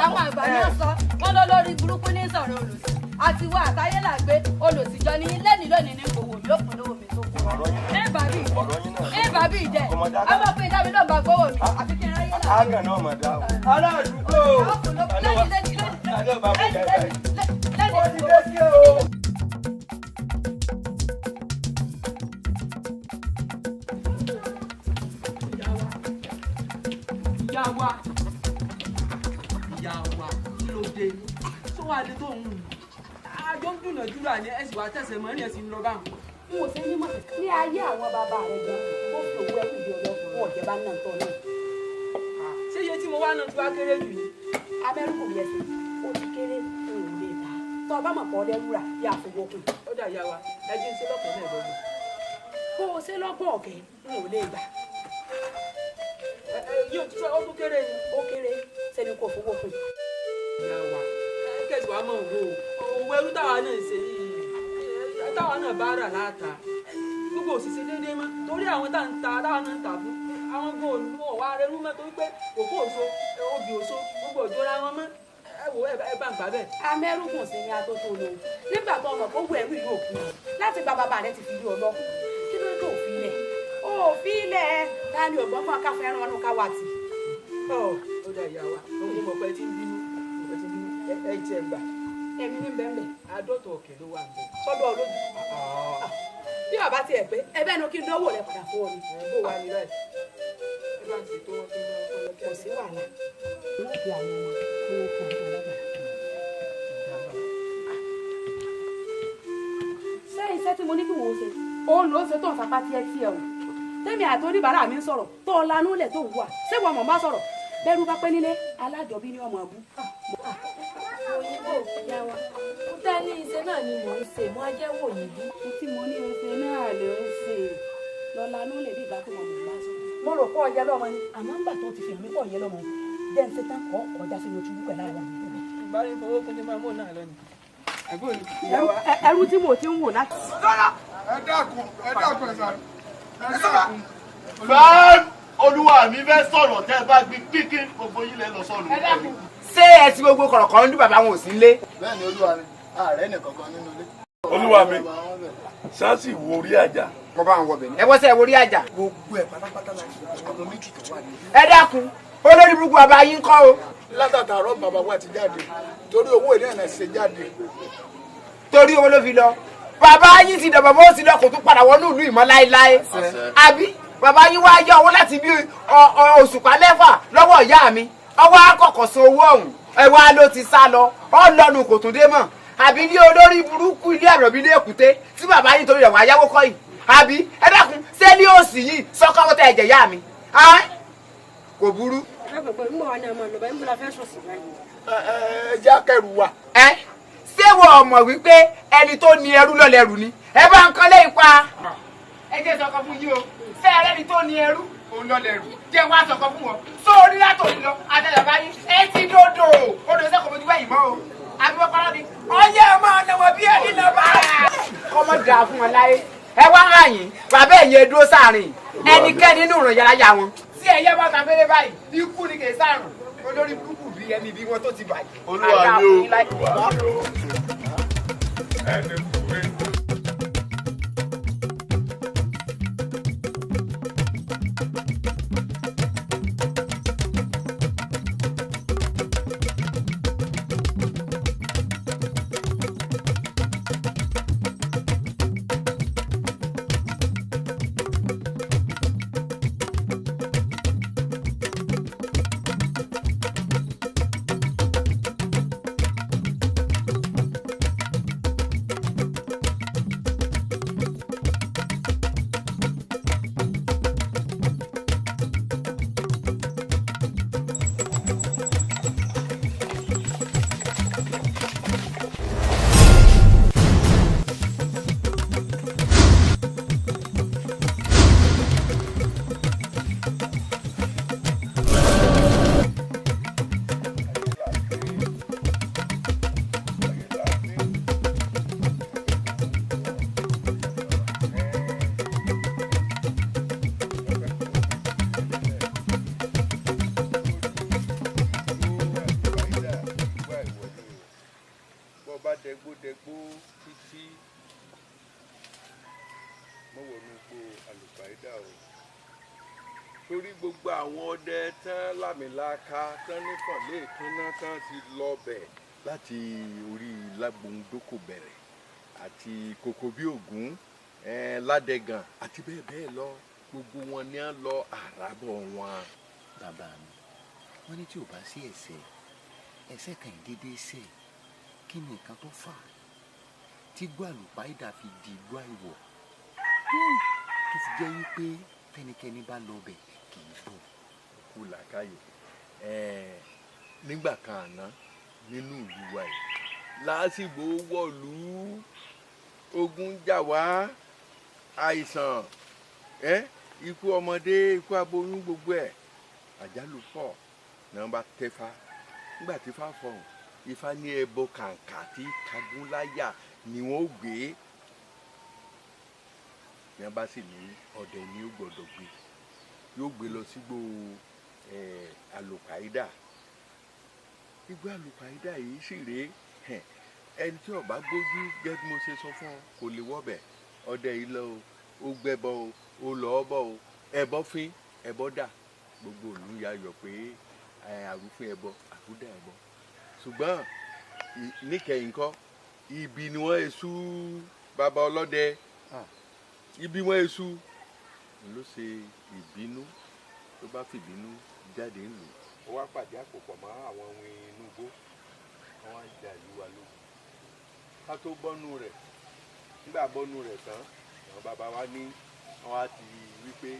àwọn àgbà ní sọ wọ́n lọ lórí burúkú ní sọ̀rọ̀ olùsí àti wá àtayé làgbé olùsíjọ ní lẹ́ni lónìí ní gbowó mi ó fún lówó mi tó kú. Ẹ bàbí ìjẹ ọmọ pé dábì ló ń bá gbowó mi àfi kí n ráyé làgbé. Àgàn náà mà dá o. Aládùúgbò. Ó ti dé sí o. Ìyá wa ìyá wa kí ló dé tó wà lé tó ń rùn àjọ ń dúnàdúrà ní ẹsìn wa tẹsẹ̀ mọ́ ní ẹsìn lọ báwọn. N ò ṣe ní mọ̀ ní ayé àwọn bàbá rẹ̀ gan ó fi òwú ẹkú ìdí ọlọ́gbọ̀n wọn ọ̀jẹ̀ bá ń nà ń tọ́ náà. Ṣé iye tí mo wá náà ti wá kéré jù ni. Abẹ́rù kò yẹ sí ó ti kéré n ò lè ta tó o bá mọ̀ pọ̀ lẹ́wúrà yà fowó kù. Ó dà ìyá wa ẹ jẹ́ ń ṣe lọ́kàn náà lọ́gbọ̀n. Bó o ṣe lọ́gbọ̀n ọ̀kẹ́ n ò lè gbà. Yóò tún sọ ó tún kéré ni. Ó kéré sẹ́ni kò fowó kù. Ìyá wa kẹsì wa mọ̀ wò ó òwò ẹrú táwa náà ń ṣe yìí táwa náà bá rà láta gbogbo òṣìṣẹ́ déédéé mọ́ torí àwọn tá ń ta táwa náà ń tà fún àwọn gan olùwọ̀n wa rẹrú mọ́ torí pé òkú òṣó obì òṣó gbogbo òjò ra wọn mọ́ ẹ wò ẹ bá ń gbà bẹ́ẹ̀. Amẹ́rùkùn sí ni atótó lò nígbà tó ọmọ kó wọ ẹrú ìlú òkú láti gba bàbá rẹ ti fi lé ọ lọ kí ló tó fi lẹ̀ ó fi lẹ̀ ta ni ògbọ́n fún akáfẹ́ ẹran ọdún káwá tì. Ó dà ìyá wa òun mọ̀ pé tí ń bínú ẹ jẹ gbà Ẹ̀mí ní bẹ́ẹ̀ bẹ́ẹ̀. 50 ọ̀kẹ́ ló wà nbẹ. Sọ́dọ̀ olójú. Bí bàbá tiẹ̀ pé ẹbẹ́ nu kí n dánwò rẹ padà fún ọ ni. Bó wà ní báyìí. Ẹ bá ń ṣètò wọn kí n máa kọ́ lọ Kò sí wàhálà. Wọ́n fi àwọn ọmọ kí wọ́n fún àwọn alágbàá. Ṣé iṣẹ́ tí mo ní kí wọ́n ṣe? Òun ló ń ṣe tó ń sapá tiẹ̀ tiẹ̀ o. Tẹ́mi àti oníbàárà mi ń sọ̀rọ̀ tó o lanú lẹ̀ tó ń wà. Ṣé wọn mọ̀ bá sọ̀rọ̀? Bẹ́rù bá pẹ́ nílé, alájọbí ni ọmọ ọbú. Òyìnbó ìyá wa, ó tẹ́ ní iṣẹ́ náà ni mò ń ṣe, mo á jẹ́ wò yín bí. Mo tí mo ní oṣù náà ló ń ṣe. Lọ lanú lẹ̀ bí ìgbà tó wọn mọ̀ bá sọ̀rọ̀. Mo rò pọ̀ ọ̀yẹ́ lọ́mọ ni, àmọ́ ńgbà tó ti fi hàn mí pọ̀ ọ̀yẹ́ lọ́mọ. Jẹ́ ń ṣe tán kọ́ kọjá sínú túbú pẹ̀lú àwọn àmì. Bá rí fowó kún ní máa mú náà lọ ni. Àbúrò ni ìyá wa. Ẹrú tí mo ti ń wò láti. Ẹ dákun, ẹ dákun, ẹ sàrò. Ẹ dákun. Báà olúwa mi fẹ́ sọ̀rọ̀ tẹ́ ẹ bá gbin kíkín gbogbo yín lẹ lọ sọ̀rọ̀. Ṣé ẹ ti gbogbo kọ̀rọ̀kọ̀rọ̀ ń dún bàbá wọn ò sí nílé? Bẹ́ẹ̀ni olúwa mi, ààrẹ nìkankan nínú ilé. Olúwa mi, sáàsì wo orí àjà. Mo bá wọn wọ bẹ̀ ni. Ẹ wọ́n sẹ́ wo orí àjà. Gbogbo ẹ̀ pátápátá la ṣe ọmọ méjì tó wà nílé. Ẹ dákun, olórí burúkú bàbá yín kọ́ o. Látàtàrọ̀ bàbá wa ti jáde torí owó ìdí ẹ̀ ṣe jáde. Torí owó ló fi lọ. Bàbá yín ti dàbọ̀ bó ti lọ kò tún padà wọnú ìlú ìmọ̀ láéláé. Àbí bàbá yín wá yá owó láti bí òṣùpá 6 lọ́wọ́ ìyá mi. Ọwọ́ akọ̀kọ̀ san owó ọ̀hún. Ẹ wá ló ti sá lọ. Ọ lọ́nu kò tún dé mọ́. Àbí ní olórí burúkú ilé àròbí ilé èkúté tí bàbá yín torí rẹ̀ wá yáwó kọ́ yìí. Àbí ẹ dákun ṣé ní òsì yìí sọ́kọ́wọ́ tẹ ẹ̀jẹ̀ yá mi. Kò burú. Ẹ jẹ́ akẹ́rù wa. Ẹ ṣé wọ́n mọ̀ wípé ẹni tó ní ẹrú lọ́lẹ́rù ni ẹ bá ń kan lẹ́yìn pa. Ẹ jẹ́ sọ̀kan fún yín o, ṣé ẹ rẹ́ni tó ní ẹrú òun lọ́lẹ́rù jẹ́ wá sọ̀kan fún wọn. Sọ orí látòrí lọ àtẹ̀yàbá yín ẹ ti dòdò odò sẹ́kọ̀ọ́ mojú wẹ̀yìn mọ́ o. Àbí wọ́n kọ́ra ni ọyẹ́ ọmọ ọ̀nà wọ̀ bí ẹni lọ bá. Kọ́mọ dà fún wọn láyé. Ẹ wá hàn yín, bàbá ẹ̀yìn ẹ dúró sáàrin ẹnikẹ́ni nínú ìrìn yàrá yà wọn. Tí ẹyẹ bá ta fẹ́rẹ́ báyìí, ikú ni kì í sàrùn. Olórí burúkú bí ẹni bí wọn tó ti bàjẹ́. Olúwa mi o. Ẹni kúrẹ́. Dẹgbódẹgbó títí mọ́wọ́nú gbó àlùfáìdà o, torí gbogbo àwọn ọdẹ tán lámìlaka tán nífọ̀n lẹ́ẹ̀kanná tán ti lọ bẹ̀ láti orí Lágbóńdókò bẹ̀rẹ̀ àti kòkó bí Ògún Ládẹ̀gàn àti bẹ́ẹ̀ bẹ́ẹ̀ lọ, gbogbo wọn ni á lọ àràbọ̀ wọn. Bàbá mi, wọ́n ní tí ò bá sí ẹ̀ṣẹ̀ ẹ̀ṣẹ̀ kan ìdédé ṣẹ̀, kí ni nǹkan tó fà á tí igbó àlùpàídà fi di igbó àìwọ̀ tó fi jẹ́ wípé tẹnikẹ́ni bá lọ bẹ̀ kì í bọ̀. Kú làákàyè nígbà kan àná nínú ìlú wa yìí lásìgbò wọ̀lú ogun jà wá, àìsàn, ikú ọmọdé, ikú aboyún, gbogbo ẹ̀ àjálù pọ̀ náà bá tẹ́fà. Nígbà tí fà fọ̀hún, Ifá ní ẹbọ kàǹkà tí kagúnláyà ni wọ́n gbé, ní wọ́n bá sì ní ọdẹ ni ó gbọ́dọ̀ gbé, yóò gbé lọ sígbó àlùpàídà. Igbó àlùpàídà yìí sì rèé, ẹni tí ó bá gbójú gẹ́gẹ́ bí mo ṣe sọ fún ọ kò lè wọ́bẹ̀. Ọdẹ yìí lọ o, ó gbẹbọ o, ó lọ́ọ́ bọ̀ o, ẹbọ fín, ẹbọ dà, gbogbo ìlú ya yọ̀ pé àrùfín ẹbọ, àrùdà ẹbọ. Ṣùgbọ́n Níkẹyìn kọ́ ibi ni wọ́n èṣù bàbá ọlọ́dẹ, ibi wọ́n èṣù ló ṣe ìbínú, ló bá fìbínú jáde ńlù. Ó wá pàdé àpòpọ̀ mọ́ àwọn ohun inú igbó, wọ́n wá ja ìlú wa lógun. Ká tó bọ́nú rẹ̀, nígbà bọ́nú rẹ̀ tán, àwọn bàbá wa ní wọ́n á ti wí pé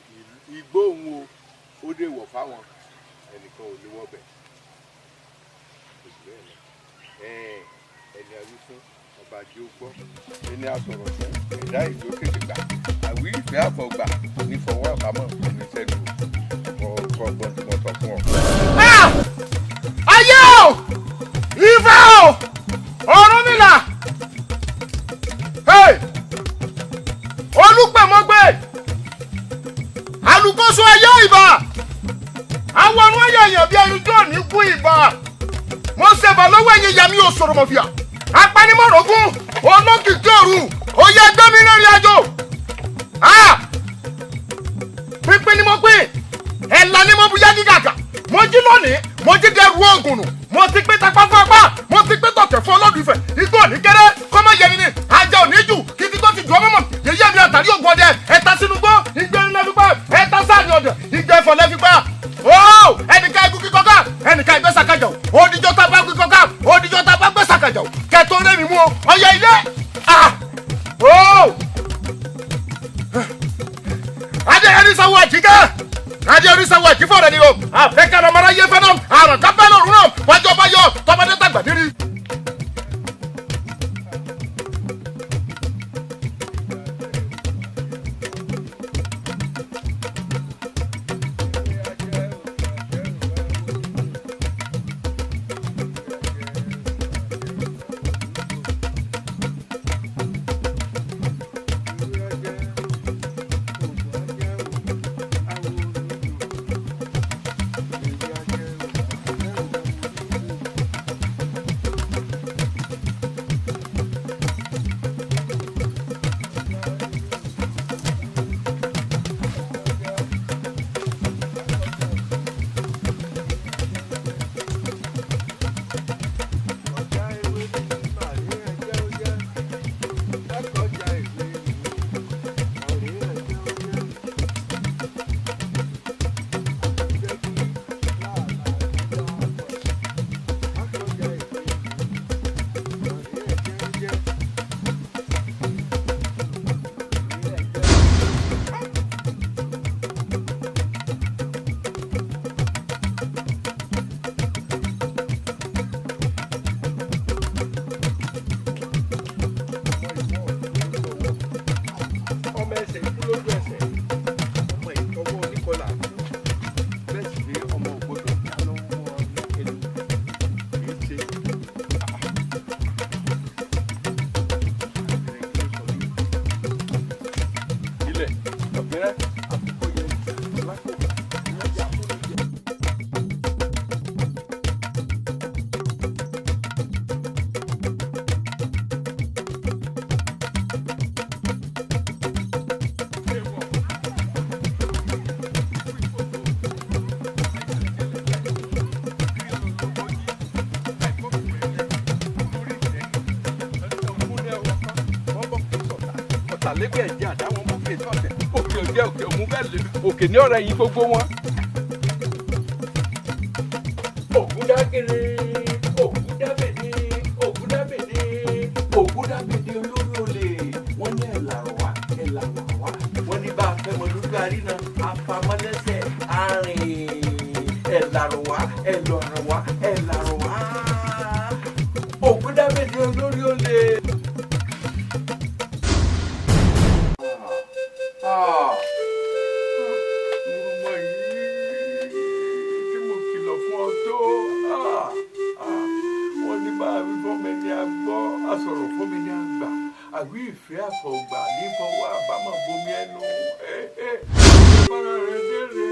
igbó òun o, ó dè wọ̀ fáwọn, ẹnìkan ò lè wọbẹ̀. Kò jù bẹ́ẹ̀ lọ. Ẹni a wí fún ọba jẹ́ ó gbọ́, ẹni a sọ̀rọ̀ fún ẹ̀dá ìjó tètè gbà, àwí ìfẹ́ àfọ̀gbà ní fọwọ́ àbámọ̀ ní sẹ́nu ọkọ̀ ọgbọ́n tí mo sọ fún ọ. Ayé o, Ifá o, Ọ̀rúnmìlà, Olúpẹ̀mọ́gbé, alùkóso ayé ìbà, àwọn ọ̀run ẹ̀yà èèyàn bíi ẹni tó ní kú ìbà, mo ṣèbà lọ́wọ́ ẹ̀yìn ìyá mi ò sọ̀rọ̀ mọ̀fìà, apanimọ̀rọ̀gún, olókìkí òru, oyè ẹgbẹ́ mi rìnrìn àjò. Pínpín ni mo pín, ẹ̀là ni mo bu yá gígàgà, mo jí lónìí, mo jí dẹrù ògùn nù, mo ti pín tapá fún apá, mo ti pín tọ̀tẹ̀ fún Ọlọ́dún Ifẹ̀, igbó òní kéré, kó má yẹni ni, ajá òní jù, kìtì tó ti jù ọmọ mọ̀, yèyé mi àtàrí ògùn ọdẹ, ẹ̀ta sínú gbó, ìgbé ńlá fi pa, ẹ̀ta sáàrin ọ̀dẹ̀, ìgbé ẹ̀fọ́ lẹ́ fi pa. Ẹnìkan igun kíkọ́ ká, ẹnìkan ẹgbẹ́ sàkájà o, òdìjọ́ tá a bá kíkọ́ ká, òdìjọ́ tá a bá gbé sàkájà o, kẹtọ́ rẹ̀ mi mú o, ọyẹ ilé. Adé ẹni sanwó àjíkẹ́, adé orí sanwó àjífọ́ rẹ̀ ni o, àfẹ́kẹ́ lọ́mọdé yé fẹ́ náà, àrùn kápẹ́ lọ́rùn náà, wájú ọba yọ, tọmọdé tàgbà nírí. Lẹ́gbẹ̀ẹ́ ẹ̀jẹ̀ àdáwọn mú kí èso ọ̀tẹ̀ òkè òjẹ́ òkè òmú bẹ́ẹ̀ lè òkè ní ọ̀rẹ́ yìí gbogbo wọn. Ògúndágèrè Ògúndábèdè Ògúndábèdè Ògúndábèdè olórí olè wọ́n ní ẹ̀làrọ̀ wá ẹ̀làrọ̀ wá wọ́n ní bá a fẹ́ mọ lójú àríná afamọ́lẹ́sẹ̀ arìn ẹ̀làrọ̀ wá ẹ̀lọ̀rọ̀ wá ẹ̀làrọ̀ wá Ògúndábèdè olórí olè. Àwí ìfẹ́ àfọ̀gbà ní fọwọ́ àbámọ̀ bomi ẹnu. Bára rẹ̀ dére.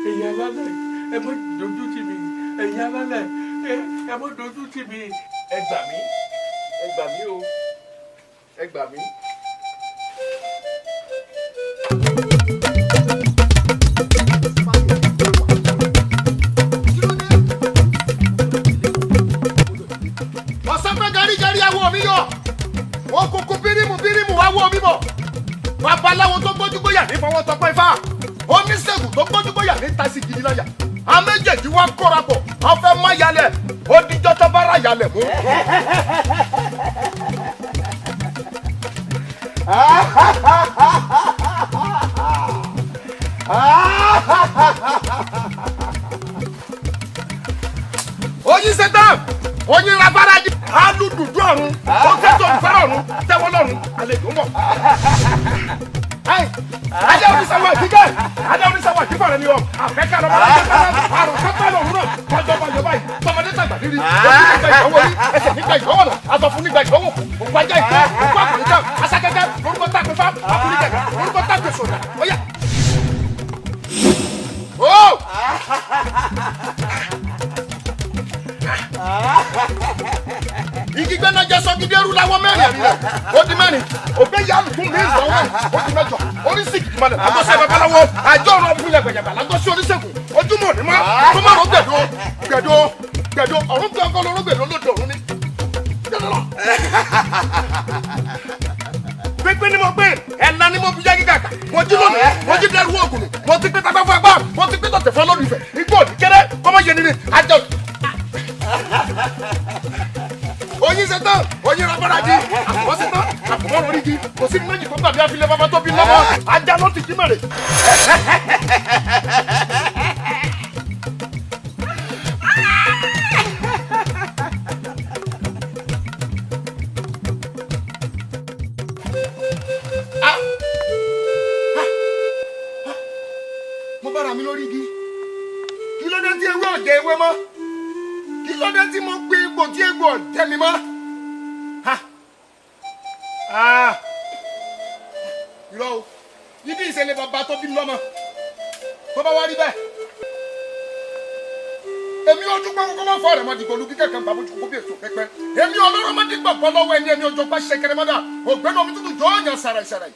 Ẹ̀yin alálẹ̀ ẹ má dojú tì mí. Ẹ̀yin alálẹ̀ ẹ má dojú tì mí. Ẹ gbà mí. Ẹ gbà mí o. Ẹ gbà mí. tó gbójúgbóyà ní tasi gidi láyà. Àwọn méjèèjì wá kóra pọ̀, wọ́n fẹ́ má yalẹ̀, ó dijọ́ tó bára yalẹ̀ mú. Oyin ṣetán, oyin rabaraji, alùdùdú ọ̀run, ó tẹ́tọ̀ fẹ́ràn ọ̀run, tẹ́wọ́ lọ́run, àlejò ń bọ̀. Adé oníṣàwọ̀ àdìgẹ́, adé oníṣàwọ̀ àdìgẹ́ rẹ̀ ni ọ, àfẹ́ká lọ́mọ alájẹ́ àrùn kápá lọ́run náà, kọjọ́ bá yọ báyìí, tọmọdé tàgbà rírí, ojú nígbà ìdánwò rí, ẹsẹ̀ nígbà ìdánwò náà, aṣọ fún nígbà ìdánwò kù, òkú ajá ìgbẹ́, òkú àkùnrin kan, aṣákẹ́kẹ́, lórúkọ tápẹ́ fá, àkùnrin kẹ̀kẹ́, lórúkọ tápẹ́ sọ̀dà, ó yá. Ó! Igi gbẹ́nà jẹ́ sọ́gídé ẹrú láwọ́ mẹ́rin ẹ̀rí rẹ̀ ó di mẹ́rin ògbé yà lùkún mi ìsọ̀wọ́ ó di mẹ́jọ oríṣìí kìmọ̀lẹ̀ lágbọ́sẹ̀ babaláwo àjọ ọ̀rọ̀ ọ̀bùn yàgbẹ̀yàgbà lágbọ́sẹ̀ oníṣègùn ojúmọ̀ òní mọ́ tó má ro gbẹ̀dọ̀ gbẹ̀dọ̀ gbẹ̀dọ̀ ọ̀run tó ọkọ lóró gbẹ̀dọ̀ lóde ọ̀run ni. Pínpín ni mo pín ẹ̀la ni mo fi yá gíga kà mo jí lónìí mo jí dẹrù ògùn mo ti pín tagbá fún agbá mo ti pín tọ̀tẹ̀ fún ọlọ́run ìfẹ́ igbó òní kéré kọ́mọ yẹn nínú àjọ. Oyin ṣetán oyin rabaraji àpò ṣetán àpò orígi kò sí méjì tó gbàgbé àfilẹ bàbá tó bí lọ́wọ́ ajá ló ti jí mèrè. Mo bára mi lórí igi kí ló dé tí ewé ọ̀jẹ̀ ewé mọ́ kí ló dé tí mo gbé egbò tí egbò ọ̀jẹ̀ mi mọ́. Irọ́ o níbi ìṣẹ̀lẹ̀ bàbá tó bí mi lọ́mọ tó bá wá rí bẹ́ẹ̀ èmi ojú pé kókó máa fọ ọ̀rẹ́ mọ́ dìgbò olùkí kẹ̀kẹ́ bàbá ojú kókó bí èso pẹ́pẹ́ èmi ọlọ́rọ̀ mọ́ dìgbà bọ́ lọ́wọ́ ẹni ẹni ojú pa ṣẹkẹrẹ mọ́dà ògbẹ́ni omi tútù jọ ọ̀yàn sàrẹ̀ sàrẹ̀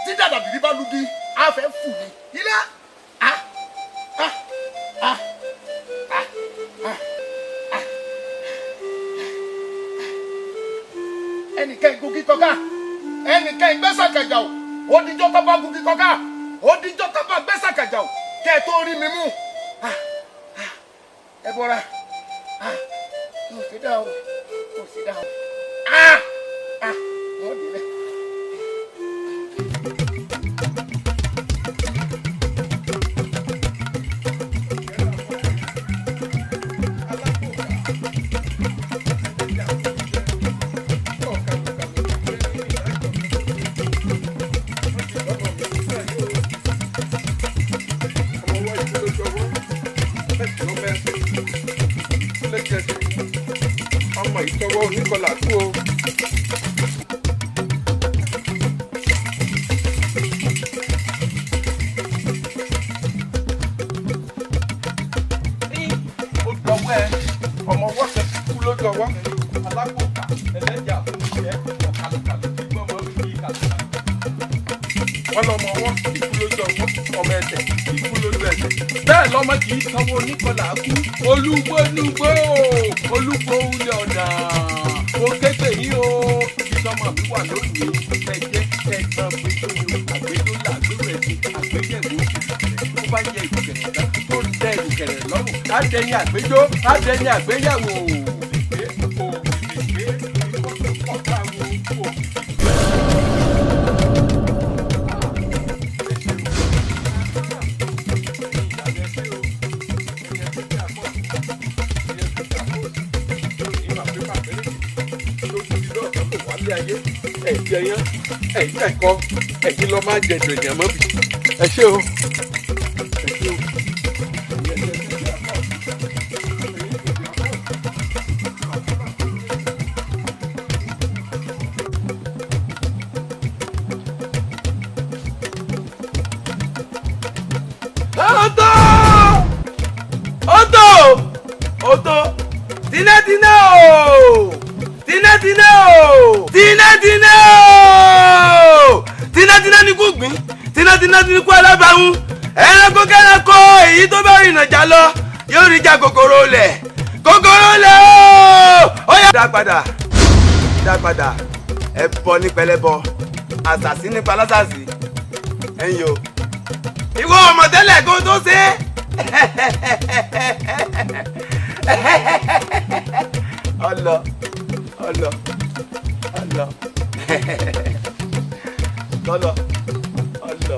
tí dàdà bìbí bá lugi afẹ́ fù ní ilé a a a a a a ẹnìkan ìgòkì kọ́ká ẹnìkan ìgbésàkàjà o òdìjọ́ tó bá gòkì kọ́ká òdìjọ́ tó bá gbésàkàjà o kẹ́ ẹ tó rí mi mú ẹ bọ́ra kò sí dá o kò sí dá o wọ́n dé lẹ́. Ọmọ ìtọwọ́ oníkọlà kú o. Ó dọwọ́ ẹ, ọmọ ọwọ́ kan kú lójú ọwọ́, alákòókà, ẹlẹ́jà, oníṣẹ́, ọ̀kàlùkàlù tí gbọ́mọ bí kàlùkàlù. Wọ́n lọ́mọ ọwọ́ ikú lójú ọwọ́, ọmọ ẹsẹ̀ ikú lójú ẹsẹ̀. Bẹ́ẹ̀ lọ́mọ kì í sanwó oníkọlà kú. Olúgbólúgbó olúgbó ulẹ̀ ọ̀dà. Mo képe yín o, ìsọmọ mi wà lónìí. Ẹ̀jẹ̀ ẹ̀gbọ́n pé tó ní àgbéjó làgbérò ẹ̀sìn àgbéyẹ̀wò. Tó bá yẹ ìrùkẹ̀rẹ̀ tán tó tẹ ìrùkẹ̀rẹ̀ lọ́rùn. Á dẹni àgbéjó, á dẹni àgbéyẹ̀wò. Ẹ̀jẹ̀ yẹn ẹ̀yìn ẹ̀kọ́ ẹ̀yìn lọ máa jẹ dòyàn mọ́ bi ẹ ṣé o ẹ ṣé o. Ọ̀tọ̀ ọ̀tọ̀ ọ̀tọ̀ tinẹ́tinẹ́ o tinẹ́tinẹ́ o tinẹ́tinẹ́ o tinẹ́tinẹ́ ní kú gbìn tinẹ́tinẹ́ ní kú alábàáhùn ẹranko kẹranko èyí tó bá rìnà já lọ yóò rí já kòkòrò lẹ̀ kòkòrò lẹ̀ o ó yá. Dá padà dá padà ẹ bọ ní pẹlẹbọ àṣàṣì nípa lásàṣì ẹ̀yin o ìwọ ọmọdé tẹ́lẹ̀ kó tó ṣe é. Ọlọ ọlọ ọlọ tọlọ ọlọ.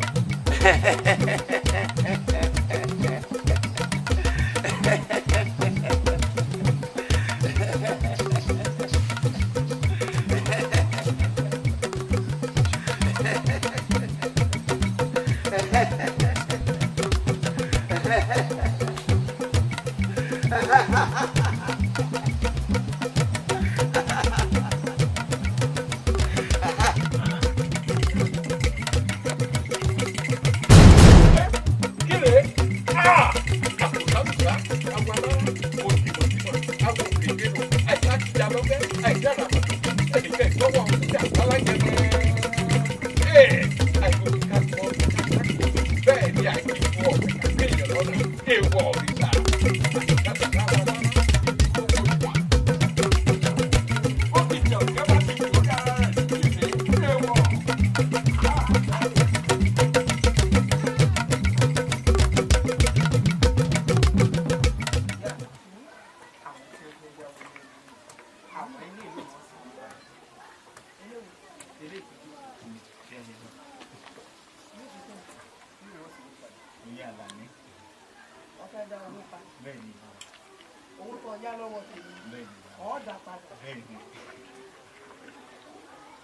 Owó tó yá lọ́wọ́ tèmi ọ̀ọ́dà padà. Kí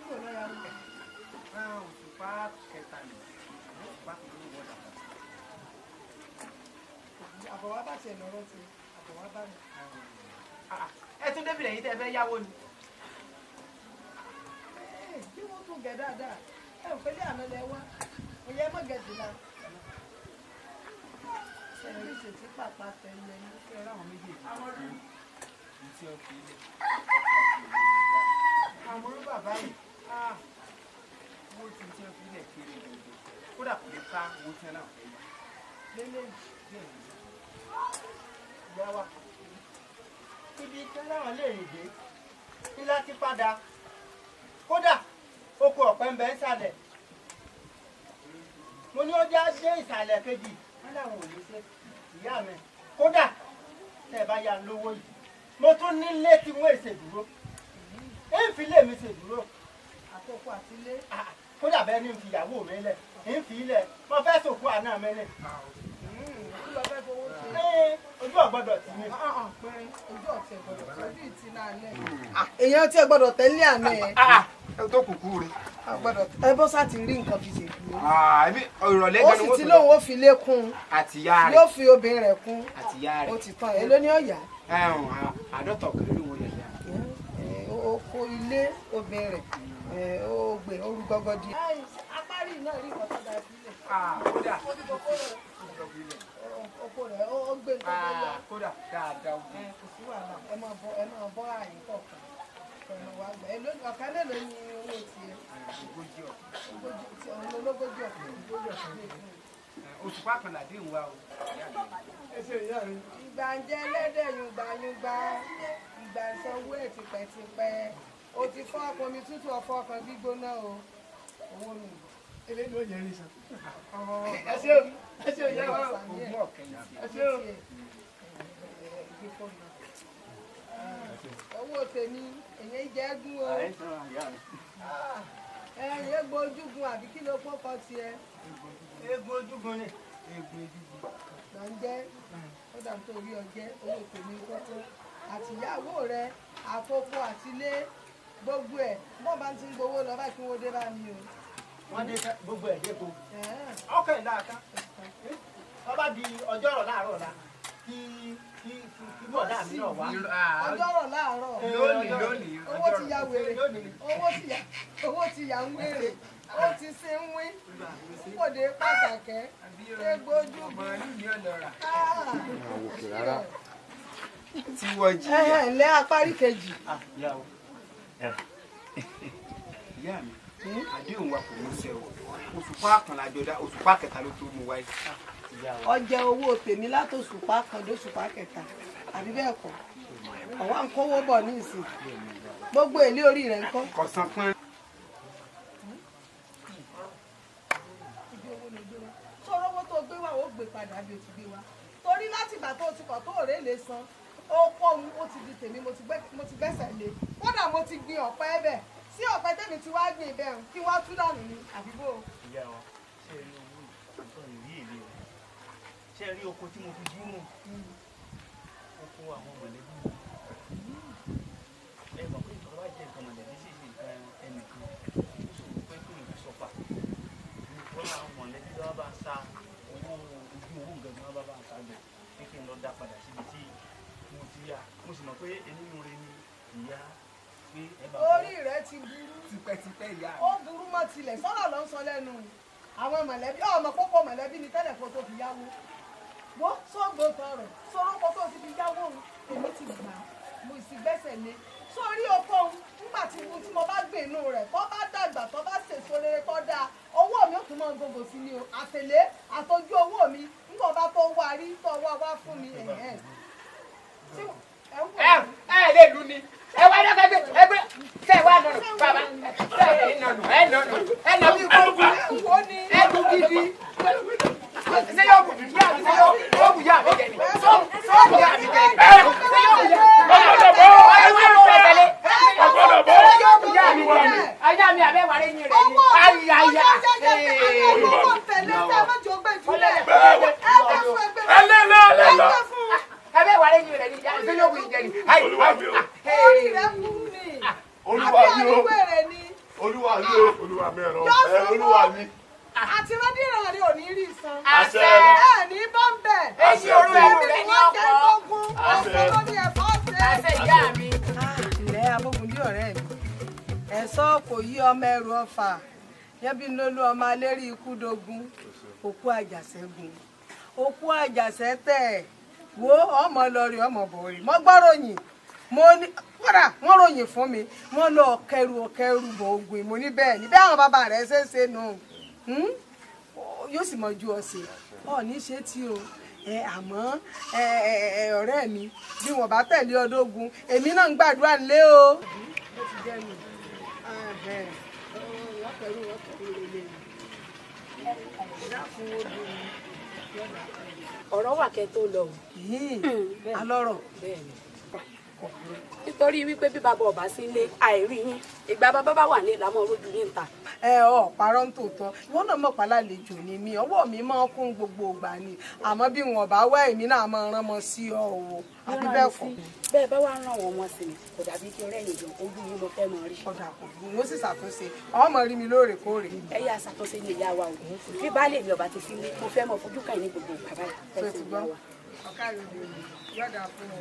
ló lọ́ọ́ yá lọ? Òṣùpá kẹta ni òṣùpá kò ní wọ́n dà padà. Àbọ̀wá bá tiẹ̀ lọ́rọ́ ti àbọ̀wá bá mi. Ẹ tún débìlẹ̀ yìí tẹ́ ẹ fẹ́ yáwó ni. Bí wọ́n tún gẹ̀ dáadáa, ẹ ò fẹ́ lé àná lẹ wá, òye mọ̀ gẹ̀ẹ́sì la. Ṣé tí pàpà tẹ̀lé ní Ṣé ráwọn méjèèjì? Tí ó fi ilẹ̀. Àwọn bàbá yìí, owó tí ó fi ilẹ̀ kéré gbogbo. Kódà kò lè ká owó tí wọn náà fẹ́ yà. Lélẹ̀ ìyá wa ibi tí láwọn lè rìn dé ní láti padà kódà oko ọ̀pẹ ń bẹ ń sàlẹ̀ mo ní ọjà dé ìsàlẹ̀ kejì wọn làwọn ò ní ṣe ìyá mi kódà tẹ́ ẹ bá yá lówó yìí mo tún nílé tí wọ́n ṣe dúró ń fi lé mi ṣe dúró àtọkọ àti ilé kódà bẹ́ẹ̀ ni ń fi ìyàwó mi lẹ̀ ń fi ilẹ̀ mo fẹ́ sòkú àná mi lẹ̀. Kí ló fẹ́ fowó ṣe? Ojú ọ̀gbọ́dọ̀ tì mí. Ojú ọ̀tí ẹ̀ gbọ́dọ̀ tí ojú ìtì náà lẹ̀. Èèyàn tí ẹ gbọ́dọ̀ tẹ́lẹ̀ àná ẹ̀. Ẹ tó kúkú rẹ. Ẹ bọ́ sá ti rí nǹkan fi ṣèdúró. Ìrọ̀lẹ́ Ó sì ti lóun ó fi lé kún un. Àtìyá rẹ̀. Yóò fi obìnrin rẹ̀ kún. Àtìyá rẹ̀. Ó ti tán ẹ ló ní ọ̀yà. Àádọ́tọ̀ kan ló wọlé yá. Ó kó ilé obìnrin rẹ̀ ó gbé orú gọ́gọ́ di. Apárí náà rí nǹkan tó dáa sílẹ̀. Kódà. Oko rẹ̀ ó gbé nǹkan tó yá. Kódà dáadáa ó gbé. Kò sí wàhálà ẹ máa bọ́ àyè kọ̀ọ̀kan. Ọ̀kan mélòó ni owó tiẹ̀? Ogójì ọ̀kẹ́. Òun ológójì ọ̀kẹ́. Òṣùpá kan làdé ń wá o. Ìgbà ń jẹ ẹlẹ́dẹ̀ yùngbàyùngbà, ìgbà ń sanwó ẹ̀ tipẹ́tipẹ́. O ti fọ́ ọkàn omi tútù ọ̀fọ́ ọkàn gbígbóná o. Owó mi. Eléyìí ló yẹ rí san. Ẹ ṣé o, ẹ ṣé o yá wa o. Ẹ ṣé o. Owó tèmi, èyí jẹ́ gún o. Ẹ̀yìn egbò ojúgun àbí kí ló kọ́kọ́ tiẹ̀? Egbò ojúgun ni. Egbò ojúgun. Là ń jẹ́, ó dà tó rí ọjẹ́, owó tèmi kọ́kọ́. Àtìyàwó rẹ, àtọkọ àtilé, gbogbo ẹ̀, bọ́ọ̀ bá ti ń gbowó lọ báyìí kí wọ́n dé bá mi o. Wọ́n dé gbogbo ẹ̀ dé ko. Ọkọ̀ ẹ̀ láàká. Tó bá di ọjọ́rọ̀ láàárọ̀ ọ̀la kí kí bọ̀dá mi náà wá. Ọjọ́rọ̀ láàárọ̀. Lónìí lónìí. Owó ti ya wèrè. Owó ti ya ń wèrè. Ó ti ṣe ń wín. Kòdé pàtàkẹ́. Egbò ojúgun. Tí wọ́n jí. Ẹ ǹlẹ́ apárí kejì. Ìyá mi, àdéhùn wa kò ní ṣe o. Òṣùpá kan lájọ dá, òṣùpá kẹta ló tó mú wáyé. Ọjẹ owó tèmi látòṣùpá kan dóṣùpá kẹta àbí bẹ́ẹ̀ kọ́ ọ̀wá ń kówó bọ̀ ní ìsìn gbogbo èlé orí rẹ̀ ń kọ́. Kọ̀sán pín. Ibi owó ló gbé wá sọ̀rọ̀ owó tó gbé wá ó gbé padà. padà bí o ti gbé wa. Torí láti ìgbà tó o ti kọ̀ tó òré lè san, ó kọ́ ohun ó ti di tèmi, mo ti gbẹ́sẹ̀ lé. Kódà mo ti gbin ọ̀pẹ bẹ̀. Sí ọ̀pẹ tèmi ti wá gbin ibẹ̀ hàn kí wọ́n tú dànù ni àbí bó. Ìyá wa, ṣé ẹ rí owó ìtọ́ ìrí èlé rẹ̀? Ṣé ẹ rí oko tí mo fi dúró? Oko àwọn mọ̀lẹ́bí mi. Ẹ mọ̀ pé nǹkan bá jẹ́ nǹkan mọ̀lẹ́bí sì ṣe nǹkan ẹnìkan. Ó ṣòro pé kí nǹkan sọ̀fà. Wọ́n àwọn mọ̀lẹ́bí lọ́wọ́ bá ń sa owó ojú owó nǹkan tí wọ́n bá ń sa jọ pé kí n lọ dá padà síbi tí mo ti yá. Mo sì mọ̀ pé onínúure ni ìyá pé ẹ bá. Orí rẹ ti burú. Tipẹ́tipẹ́ ìyá mi. Ó burú mọ́ tilẹ̀ sọ́rọ̀ ló ń sọ lẹ́nu. Àwọn mọ̀lẹ́bí ọmọ pópó mọ̀lẹ́bí ni tẹ́lẹ̀ kó tó fi yáwó. Wo sóògbó tọrọ sórókó tó ti fi yáwó òun èmi ti gbà á mo sì gbẹ́sẹ̀ lé. Sórí oko òun nígbà tí mo bá gbé inú rẹ̀ tó bá dàgbà tó bá sèso rere tó dáa owó mi ò tún máa gbogbo sí ni o àtẹ̀lé àtọ́jú owó mi nígbà bá tó wá rí tó wá wá fún mi ẹ̀hẹ́n. Ẹ ẹ lè lu ni ẹ wá dọ́kẹ́ gbé ẹ gbé tẹ wá nọnù bàbá tẹ ẹ nọnù ẹ nọnù ẹ nọ bí kò ẹ lu gidi ṣé yóò bù yá mi ṣé yóò bù yá mi jẹ ni ṣé yóò bù yá mi jẹ ni ṣé yóò bù yá mi jẹ ni ṣé yóò bù yá mi jẹ ni ajá mi àbẹ wà lẹ́yìn rẹ ni ayi ayi abẹ wà lẹ́yìn rẹ ni ṣé yóò bù jẹ ni ayi ayi. Orí rẹ burú ni Olúwa mi o àbí ni Olúwa mi o Olúwa mi ẹ̀rọ Olúwa mi. Àti rádìrán rẹ ò ní rí san. Àṣẹ. Ẹ ní bọ́m̀bẹ̀. Èyí orú ẹrù rẹ ní ọkọ̀. Ọ̀pọ̀ lórí ẹ̀fọ́ ṣe. Àṣẹ ìyá mi. Ilẹ̀ abógundé ọ̀rẹ́ mi, ẹ̀sọ́ kò yí ọmọ ẹrù ọfà, yẹ́bí lólú ọmọ alérí ikú dogun, òkú àjàṣẹ́gun, òkú àjàṣẹ́ tẹ̀, wo ọmọ lọrí ọmọ bòrí, mọ́ gbọ́ròyìn, mo ní kódà wọ́n ròyìn fún mi, wọ́n lọ ọ̀kẹ́rù ọ̀kẹ́rù bọ̀ ogun, mo ní bẹ́ẹ̀ ní bẹ́ẹ̀ àwọn bàbá rẹ̀ ṣe ń ṣe nù. Yóò sì mọ ju ọ̀sẹ̀ ọ̀ ní ṣe tí o ẹ àmọ́ ẹ ẹ ọ̀rẹ́ mi bí wọ́n bá tẹ̀lé ọdọ́gun èmi náà ń gbàdúrà nílé o. ó ti jẹ́ mi ọ̀rọ̀ wà kẹ́ tó lọ o. alọ́rọ̀. Nítorí wípé bí bàbá ọba sí ilé àìrí yín ìgbà bàbá bá wà ní ìlàmọ rojú yín ta. Ẹ ọ parọ́ ń tòótọ́ ìwọ náà mọ̀ pálálejò ni mi ọwọ́ mi máa ń kún gbogbo ìgbà ni àmọ́ bí wọn bá wá èmi náà máa rán mọ́ sí ọ o àbí bẹ́ẹ̀ kọ́. Bẹ́ẹ̀ bá wá ràn wọ́n wọn sí mi kò dàbí kí ọ̀rẹ́ yìí jọ ojú yín mo fẹ́ mọ rí. Ọ̀dà kò burú wọn sì ṣàtúnṣe ọmọ rí mi lóòrèkóòrè. Ẹ yá ṣàtúnṣe ní ìyá wa o bí baálé mi ọba ti fi lé mo fẹ́ mọ fojú kàn ní gbogbo ìgbà báyìí. Ṣé ti gbọ́ ọ̀ká yọ̀dà fún ọ.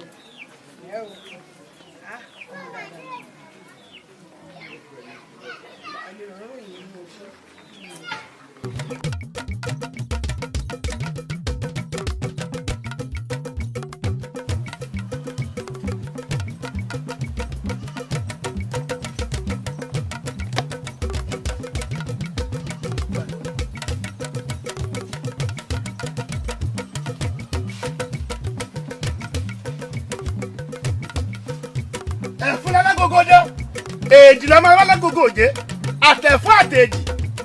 Èjì lọ́mọ alágogo òjé àtẹ̀fún àtẹ̀jì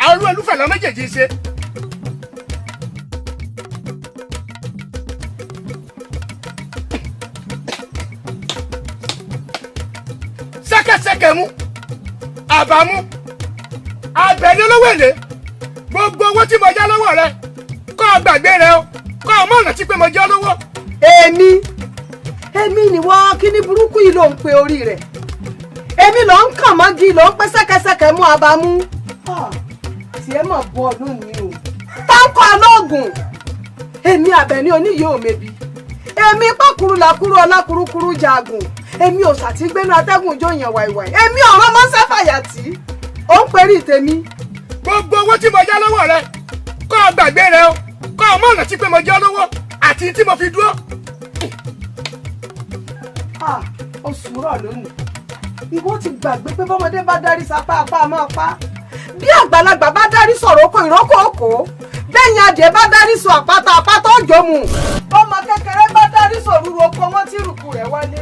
àwọn olúfẹ̀ lọ méjèèjì ṣe. Ṣẹ́kẹ́ṣẹkẹ̀ mú àbámú àbẹ̀ní olówó èlé gbogbo owó tí mo yá lọ́wọ́ rẹ kọ́ ọ gbàgbé rẹ o kọ́ ọ mọ̀ rántí pé mo jẹ́ olówó. Èmi nìwọ kíní burúkú yìí ló ń pe orí rẹ̀ èmi ló ń kàn mọ́gi ló ń pẹ́ sẹ́kẹsẹ́kẹ mú abamú. Tiẹ̀ mọ̀ bọ́ ọdún mi o. Táǹkọ̀ alóògùn èmi Àbẹ̀ní oníyìí ò mebi èmi pàkúrú làkúrú ọlákúrúkúrú jagun èmi ò sàtìgbénu atẹ́gùn jó yàn wàìwàì èmi ọ̀rọ̀ mọ́sẹ́ fàyàtì ó ń perí tèmi. Gbogbo owó tí mo yá lọ́wọ́ rẹ kọ́ ọ gbàgbé rẹ o kọ́ ọ mọ̀ rántí pé mo jẹ́ olówó àti tí mo fi dúró. Ó sùúrọ̀ lónìí ìwọ ti gbàgbé pé bọ́mọdé bá dárí sapá apá máa pa bí àgbàlagbà bá dárí sọ̀rọ̀ oko ìrókò òkò bẹ́yìn adìẹ bá dárí sọ àpáta àpáta òjò mu ọmọ kékeré bá dárí sọ rúru oko wọn tí rùkù rẹ̀ wálé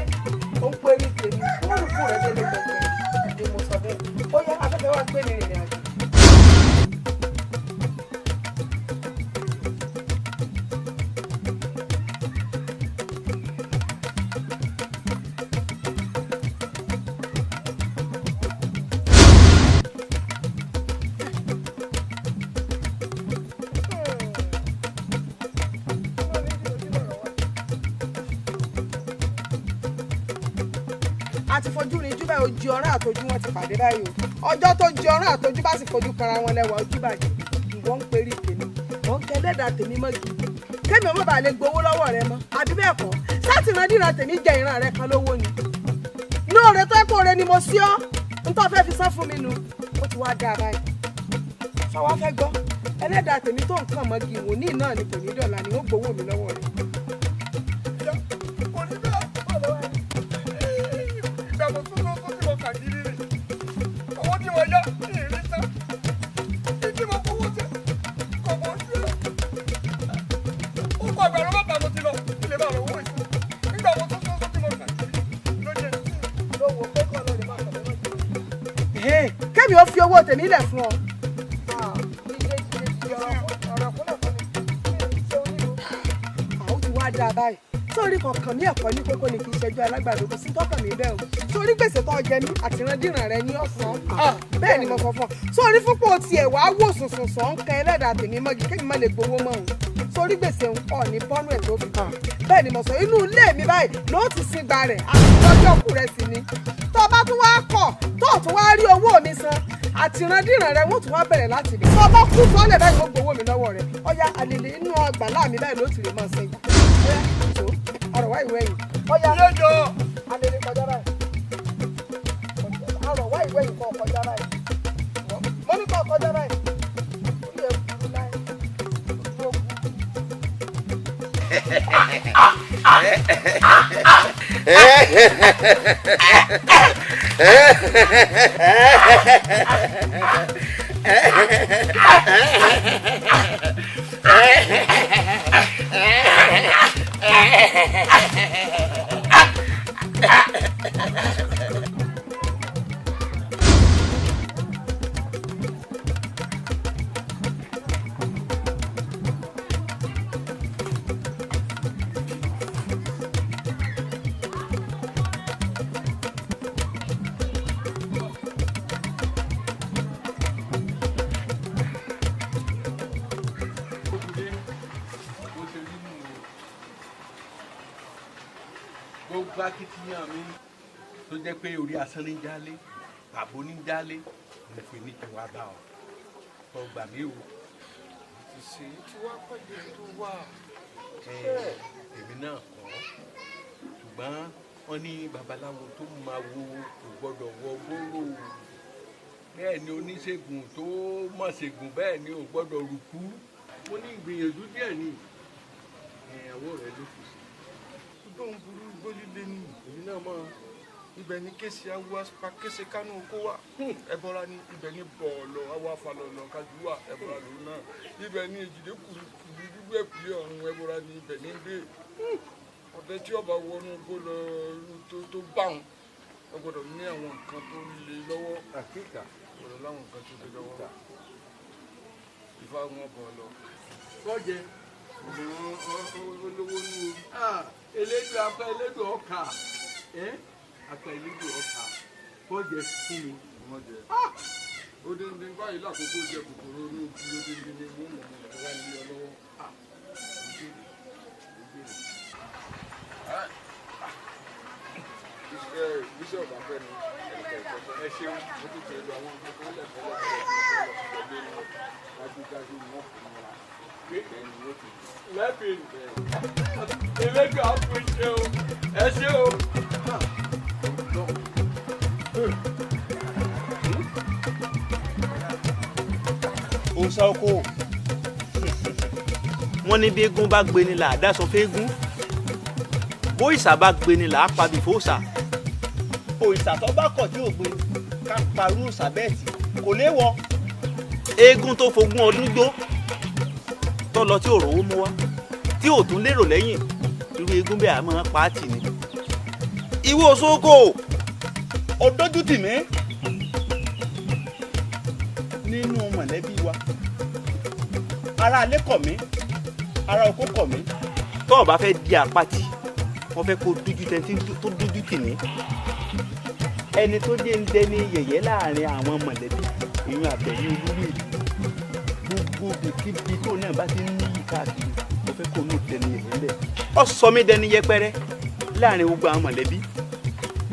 ó ń perí tèmi wọn rùkù rẹ̀ délé pẹpẹ ni mo sọ bẹ́ẹ̀ ó yá afẹ́fẹ́ wá gbé ní ìrìn àjò. bá ti fojú rin jú báyìí ojú ọ̀rán àtọjú wọn ti pàdé báyìí o. Ọjọ́ tó ju ọ̀rán àtọjú bá sì fojú kanra wọn lẹ́wà ojú bàjẹ́. Ìwọ ń perí tèmi, ò ń kẹlẹ́dà tèmi mọ́gi. Kémi ọmọ bá lè gbowó lọ́wọ́ rẹ mọ́, àbí bẹ́ẹ̀ kọ́, sátìrandíran tèmi jẹ ìran rẹ kan lówó ni. Inú òre tó ẹ̀kọ́ òre ni mo sí ọ́, n tó fẹ́ fi san fún mi nu, ó ti wá dáa báyìí. Sọ wá fẹ́ gbọ́, ẹlẹ́dàá tèmi tó nǹkan mọ́gi ìwòní náà ni kò ní dọ̀la ni ó gbowó mi lọ́wọ́ rẹ. Kò ní bẹ́ẹ̀ ìgbà mo tún lọ tó tí mo kà kiri rè owó tí mo yá ní ìrí tán tí mo kówó tẹ kò mọ̀ sí ẹ̀. Ó kọ ẹgbẹ̀rún mẹ́ta mo ti lọ kí lè bá lọ owó ìsìn nígbà mo tún tó tí mo kà kiri ló jẹ́. Kémi ó fi owó tèmi lẹ̀ fún ọ. Àwọn ti wá dáa báyìí. Sórí kọ̀ọ̀kan ní ẹ̀kọ́ ní kókó ni kì í ṣẹjọ́ alágbàdo kò sí tọ́kàn mi bẹ́ẹ̀ o. Sórí gbèsè tó jẹ mí àtìrandíran rẹ ní ọ̀sán. Bẹ́ẹ̀ ni mo sọ fún ọ. Sórí fúnpọ̀ tiẹ̀ wá wò sùnsùnsùn ń kan ẹlẹ́dàá tèmi mọ́gi kémi má lè gbowó mọ́ òun. Sórí gbèsè ọ̀ ní bọ́nú ẹ̀ tó fi kàn. Bẹ́ẹ̀ ni mo sọ inú ilé mi báyìí ló ti sin gba rẹ̀ àti lọ́jọ́ kù rẹ̀ sí ni. Tó bá tún wá kọ̀ tó tún wá rí owó mi san àtìrandíran rẹ wọ́n tún wá bẹ̀rẹ̀ láti ibẹ̀. Tó bá kú sọ́lẹ̀ báyìí mo gbowó mi lọ́wọ́ rẹ̀. Ọya àlèlè inú ọgbà láàmì báyìí ló ti lè máa sin gbà. Ọ̀rọ̀ wá ìwé yìí. Ọya àlèlè kọjá báyìí. Ọ̀rọ̀ wá ìwé yìí kọ́ kọjá báyìí. Mo ní kọ́ kọjá báyìí. Orí ẹ̀ burú láì. Ojú òkú. Gbogbo akitiyan mi tó jẹ́ pé orí asán ní jálé pàbó ní jálé mo fi ní kí wá bá ọ kọ gbà mí o. Ti ṣe tí wàá pàdé tó wà. Èmi náà kọ́ ṣùgbọ́n wọ́n ní babaláwo tó máa wo kò gbọ́dọ̀ wọ gbòòrò bẹ́ẹ̀ ni oníṣègùn tó mọ̀ ṣègùn bẹ́ẹ̀ ni ò gbọ́dọ̀ rùkú. Mo ní ìgbìyànjú díẹ̀ ni ìyàwó rẹ ló kù sí. Ọdún burú gbólílé ni èmi náà mọ ibẹ̀ ní kése awo apá kése kánú kó wà ẹbọra ní ibẹ̀ ní bọ̀ọ̀lọ̀ awo afalọ̀lọ̀ kájú wà ẹbọra lòun náà ibẹ̀ ní èjìdé kùlùkùlù dúdú ẹ̀kúlé ọ̀run ẹbọra ní ibẹ̀ ní gbé ọdẹ tí ọba wọnú gbó lọ tó bá wọn ẹ gbọ́dọ̀ ní àwọn nǹkan tó le lọ́wọ́ àkíkà gbọ́dọ̀ láwọn nǹkan tó le lọ́wọ́ ìfá wọn bọ̀ọ̀lọ̀. Bọ́jẹ olówó nù o. Elédùn apá elédùn ọkà apá elédùn ọkà bọ́jẹ fún mi. Wọ́n jẹ. Odindi báyìí lákòókò jẹ kòkòrò inú ojú odindi ni mo mọ̀ mọ̀ wá ní ọ lọ́wọ́. Iṣẹ́ ọ̀bà fẹ́ ni ẹ ṣeun mo ti tẹ̀lé àwọn akẹ́kọ̀ọ́ lẹ́kọ̀ọ́ lẹ́kọ̀ọ́ dájúdájú ni wọ́n fún wa bẹ́ẹ̀ ni wọ́n ti. Lẹ́bìrì elédùn àpò ìṣe o ẹ ṣe o. Òòṣà oko wọ́n ní bí eégún bá gbé ni là á dáṣọ fẹ́ẹ́gún, bóìṣà bá gbé ni là á pabì fóòṣà, òòṣà tó bá kọ̀ tí ò gbé ká parú òòṣà bẹ́ẹ̀ tì kò léwọ. Eégún tó fogún ọdún jó tó lọ tí ò rówó mú wá tí ò tún lérò lẹ́yìn, irú eégún bẹ́ẹ̀ á máa pa á tì ní. Ìwọ Òṣogbo ó dójú tì mí nínú mọ̀lẹ́bí wa, ará ilé kọ̀ mí, ará oko kọ̀ mí. Tó o bá fẹ́ di àpatì, wọ́n fẹ́ kó dójú tẹ́ntì tó dójú tì mí. Ẹni tó dé ń dẹni yẹ̀yẹ́ láàrin àwọn mọ̀lẹ́bí ìyún Àbẹ̀ní olúwo ìlú, gbogbo ibikíbi tó náà bá ti ń níyì káàkiri, mo fẹ́ kó ní dẹni yẹ̀yẹ́ lẹ̀. Ó sọ mí dẹni yẹpẹrẹ láàrin gbogbo àwọn mọ̀lẹ́bí.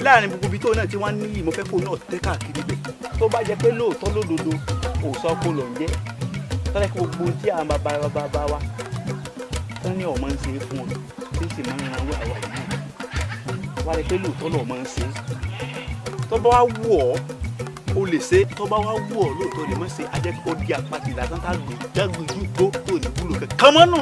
Láàrin gbogbo ibi tó náà tí wọ́n níyì, mo fẹ́ kó náà tẹ́ káàkiri bẹ̀. Tó bá jẹ́ pé lóòótọ́ lódodo òòsàn kò lọ ń jẹ́ tọ́lá kí gbogbo tí àwọn bàbá bàbá wa tán ní ọmọ ń ṣe é fún ọ tí ń sì máa ń ran owó àwa yìí náà wá rí pé lóòótọ́ lọ́ọ́ máa ń ṣe é. Tó bá wá wù ọ́ o lè ṣe, tó bá wá wù ọ́ lóòótọ́ lè má ṣe, ajẹ́ kó di apàtì lásán tá gbé dágbéjú gbó tó ní wúlò kankan mọ́nù.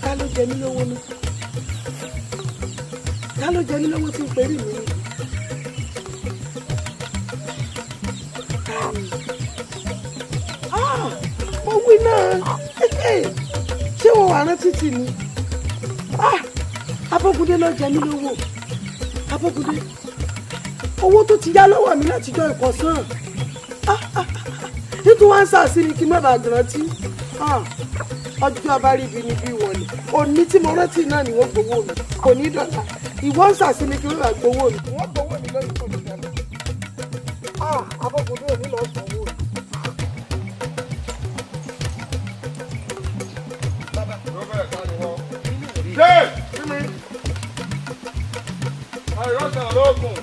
Ta ló jẹ mí lówó náà? Ta ló jẹ mí lówó tí ń perí mi ni? Ah, mo wí náà, ṣé wọn wà rántí tì ní? Ah, Abógundé ló jẹ mí lówó. Abógundé, owó tó ti yá lọ́wọ́ mi látijọ́ ìkọ̀sán. Nítorí wọ́n ń sàsí ni kí n má bàa rántí. Ọjọ́ abáríbi ni bí wọlé òní tí mo rántí náà ni wọ́n gbowó mi, kò ní dọ̀là. Ìwọ ń sàsí ni kí wọ́n bá gbowó mi. Wọ́n gbowó mi lónìí, kò ní dọ̀là. Abógundé ò ní lọ sọ owó mi. Ṣé kíni? Àìrọ́sàn lóògùn,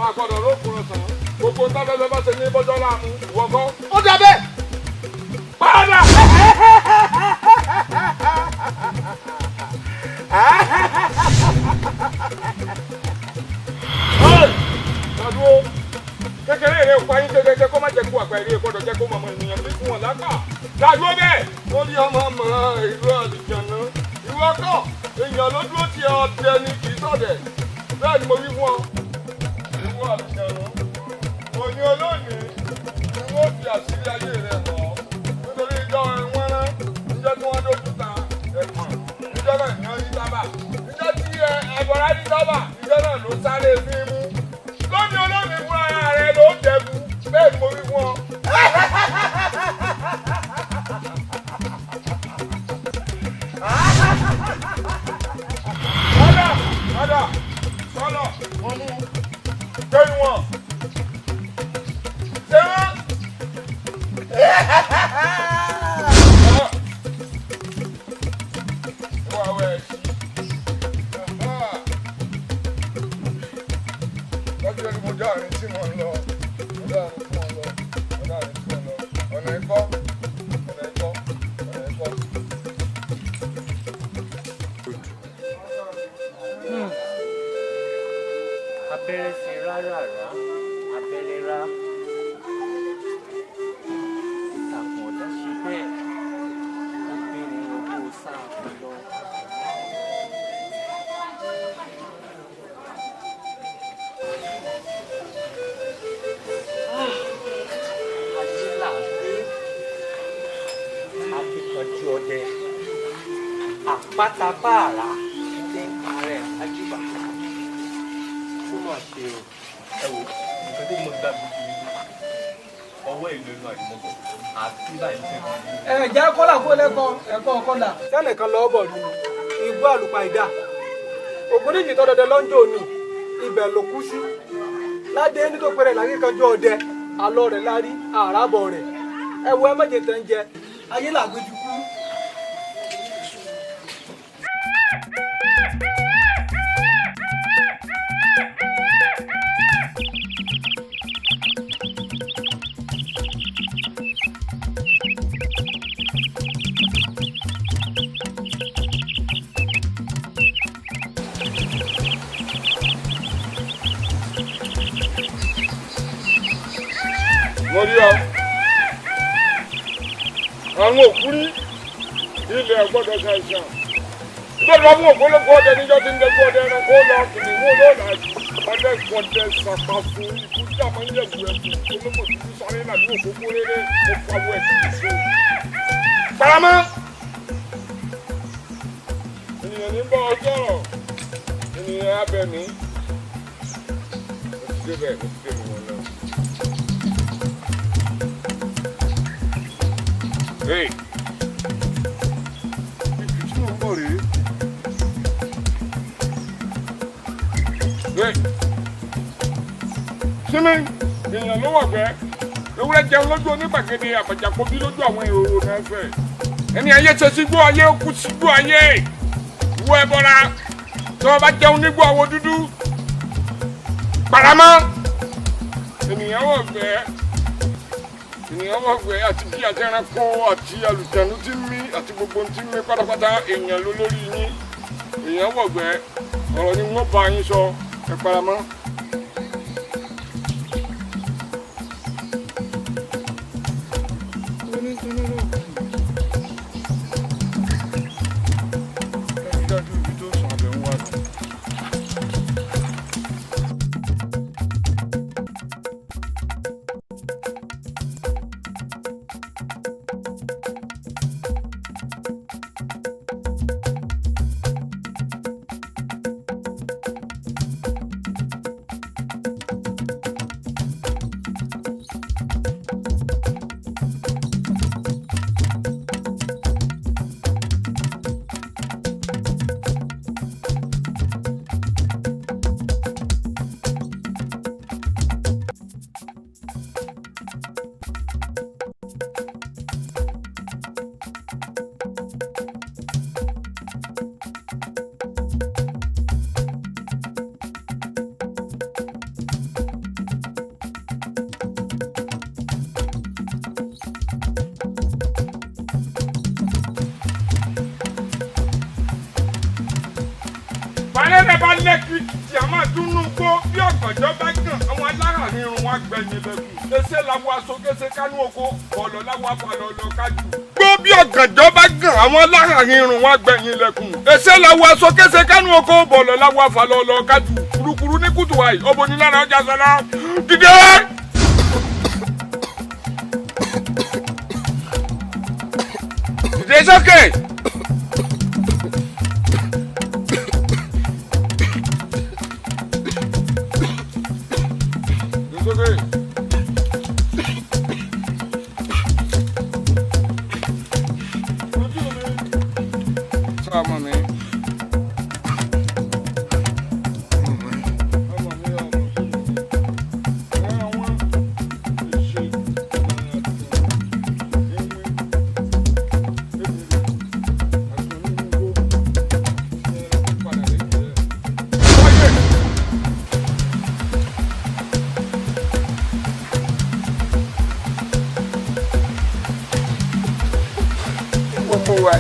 àgbọ̀dọ̀ lóògùn ọ̀sán. Gbogbo tábẹ́lẹ́ bá ṣe ní bọ́jọ́ láàmú, ìwọ kọ́. Ó dà bẹ́ẹ̀. Padà! Dàdúró kékeré rẹ̀ pa yín kékeré kó má jẹ́ kó àgbà eré gbọ́dọ̀ jẹ́ kó mọ̀mọ́ ènìyàn bí fún wọn lápá. Dàdúró bẹ́ẹ̀. Ó ní ọmọ ọmọ ìlú àlùjànnú. Ìwọ kọ́, èèyàn ló dúró ti ọdẹ ni kì í sọ̀dẹ̀. Bẹ́ẹ̀ ni mo wí fún ọ. Ìwọ àlùjànnú. Òní olónìí ni wọ́n fi àṣírí ayé rẹ̀ hàn ọ́. Nítorí ìjọ wọn rán, níjọ́ tí wọ́n dójú ta ẹ̀pọ̀n, níjọ́ náà ní wọ́n rí sábà. Níjọ́ tí ẹ̀bọ̀rá rí sábà, níjọ́ náà ló sáré fi mú. Lónìí olónìí fún ara rẹ̀ ló dẹ̀bu. Bẹ́ẹ̀ ni mo wí fún ọ. Padà, padà, sọ́lọ̀, wọ́n mú. Gbẹ́nu wọn. Ṣé wọ́n? Lọ́jọ́ ni mo dá àárín tí mo ń lọ, mo dá àárín tí mo ń lọ, mo dá àárín tí mo ń lọ, ọ̀nà ẹ̀kọ́, ọ̀nà ẹ̀kọ́, ọ̀nà ẹ̀kọ́. Abẹ́rẹ́ sí rárá rá, abẹ́rẹ́ rá. Ìtàkùn ọ̀dá ṣe bẹ́ẹ̀, ó gbére owó sáà lọ. Ayé là ń gbé, akíkanjú ọdẹ, àpáta báàrà ní ààrẹ àjùbà. Ó mà ṣe o. Ẹ wo nǹkan tí mo gbà bí ọwọ́ ìlú inú àdìmọ́bọ̀ àti báyìí ṣe kàn. Ẹ jẹ́ kọ́là kó lẹ́kọ̀ọ́ ẹ̀kọ́ kọ́là. Sẹ́nìkan lọ́ọ́ bọ̀ nínú igbó àlùpàìdà. Ògúndíjì tó dọdẹ lọ́njọ́ òní, ibẹ̀ ló kú sí. Ládé ní tó pẹrẹ lákìkanjú ọdẹ, àlọ́ rẹ̀ lárí, àràbọ̀ rẹ̀. Ẹ wo ẹ méje tẹ̀ ń jẹ, ayé làgbéjú kú. Mo rí ọ, àwọn òkú rí ilẹ̀ gbọ́dọ̀ ṣàìsàn. Ìgbọ́dọ̀ fún ògbólógbò ọdẹ níjọ́ tí ń dẹ́gbọ́ ọdẹ ẹranko lọ kìnìún olóòlà ọdẹ gbọdẹ ṣàpàfù ikú dàmọ́ ń yẹ̀wù ẹ̀kú olóko dúdú sáré làlú òkókó rere ó pawọ́ ẹ̀kú so. Paramọ́! Ènìyàn ní bọ́ ọ sọ̀rọ̀, ènìyàn abẹ̀mí. Mo ti débẹ̀, mo ti débẹ̀ wọn lọ. Hey. Ibi tí mò ń bọ̀ rèé. Hey. Sinmi, èèyàn ló wọ̀gbẹ́. Ewúrẹ́ jẹun lójú onígbàgede àbàjàkóbí lójú àwọn èrò náà fẹ́. Ẹni ayé ṣe sígbó ayé ó kú sígbó ayé. Ìwọ ẹbọra tí wọ́n bá jẹun nígbó àwọ̀ dúdú. Paramọ́. Ènìyàn wọ̀gbẹ́. Ènìyàn wọ̀gbẹ́ àti bí àti ẹranko àti àlùjànnú tí ń mí àti gbogbo tí ń mí pátápátá èèyàn ló lórí yín. Èèyàn wọ̀gbẹ́ ọ̀rọ̀ ni wọ́n bá yín sọ ẹ paramọ́. Dájú ibi tó sàn abẹ ń wà lọ. Balẹ̀rẹ̀ bá lẹ́kìtì a máa dúnú gbó bí ọ̀gànjọ́ bá gàn àwọn alára ní irun wọn gbẹ̀yìn lẹ́kùn. Kése làwọn aṣọ kése kánú oko bọ̀lọ̀ láwọn afọlọ̀ lọ kájú. Gbó bí ọ̀gànjọ́ bá gàn àwọn alára ní irun wọn gbẹ̀yìn lẹ́kùn. Kése làwọn aṣọ kése kánú oko bọ̀lọ̀ láwọn afọlọ̀ lọ kájú. Kurukuru ní kùtù wáyé ọbọ ní lára ọjà sọlá. Dìde! Dìde sókè! Ọmọ mi. Ọmọ mi ọmọ mi. Àwọn ìṣe Gbogbo wa.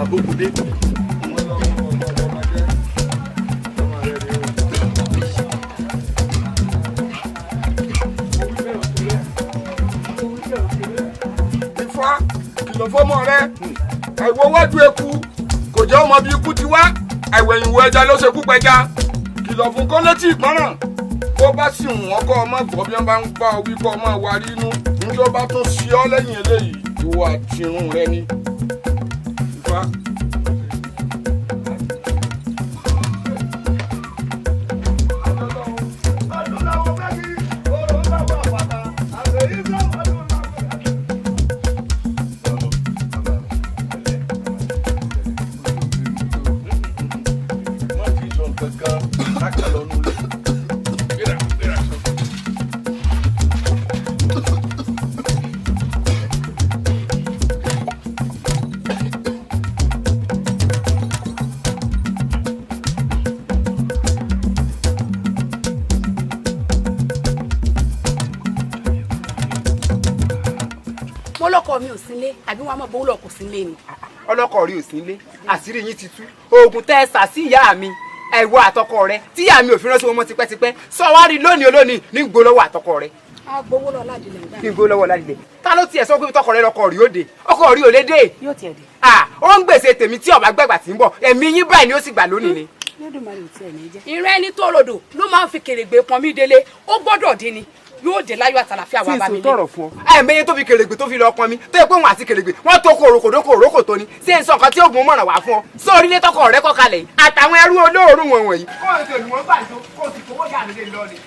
Abókudé. Ifá kìlọ̀ fọ́mọ rẹ àìwọ wájú eku kò jẹ́ ọmọ bí ikú ti wá àìwẹ̀yìnwó ẹja ló ṣekú pẹja kìlọ̀ fún kó létí ìgbọ́ràn bó bá sì wọ́n kọ́ ọmọ gbọ́ bí wọ́n bá ń bá ọ wí kọ́ ọmọ wa rí inú ní tó bá tún ṣe ọ́ lẹ́yìn eléyìí ìwọ àti irun rẹ ni. Ifá. kankan lákàá lọ nulẹ̀. Mo lọkọ mi ò sílé àbí wọn a máa bọ́ lọkọ sílé ni. Ọlọ́kọ rí ò sílé, àṣírí yín ti tú. Oògùn tẹ́ ẹ sà sí ìyá mi, ẹ̀wọ̀ àtọkọ rẹ tí ìyá mi ò fi ránṣẹ́ wọn mọ́ tipẹ́tipẹ́, sọ wá rí lónìí olónìí ní gbó lọ́wọ́ àtọkọ rẹ. A gbowó lọ ládìlẹ̀ ń gbà. Ní gbó lọ́wọ́ ládìlẹ̀. Ta ló tiẹ̀ sọ pé tọkọ rẹ lọkọ rí ó dé? Ọkọ rí ò lè dé. Yóò tiẹ̀ dé. Ó ń gbèsè tèmi tí ọba gbẹ̀gbà tí ń bọ̀, ẹ̀mí yín báyìí ni ó sì gbà lónìí ni. Lẹ́dùnmarè ò tiẹ̀ ní jẹ́. Ìrẹ́ ẹni tó rodò ló máa ń fi kèrègbè pọn mí délé, ó gbọ́dọ̀ dín ni, yóò dé láyọ̀ àtàlàfíà wà bá mi lé. Tí n sọ tọrọ fún ọ. Ẹ̀ẹ̀mẹyẹ tó fi kèrègbè tó fi lọ pọn mi, tó yẹ pé òun àti kèrègbè wọ́n tó kó òrokòdókò òrókò tó ni, ṣé n sọ nǹkan tí oògùn mọ̀ràn wá fún ọ. Sọ orílẹ̀ tọkọ rẹ kọ kalẹ̀ yìí àtàwọn ẹrú olóòórùn wọ̀nyí. Kó o ti olùwọ́n gbàjọ kó o sì fowó yà mí lé lọ ni.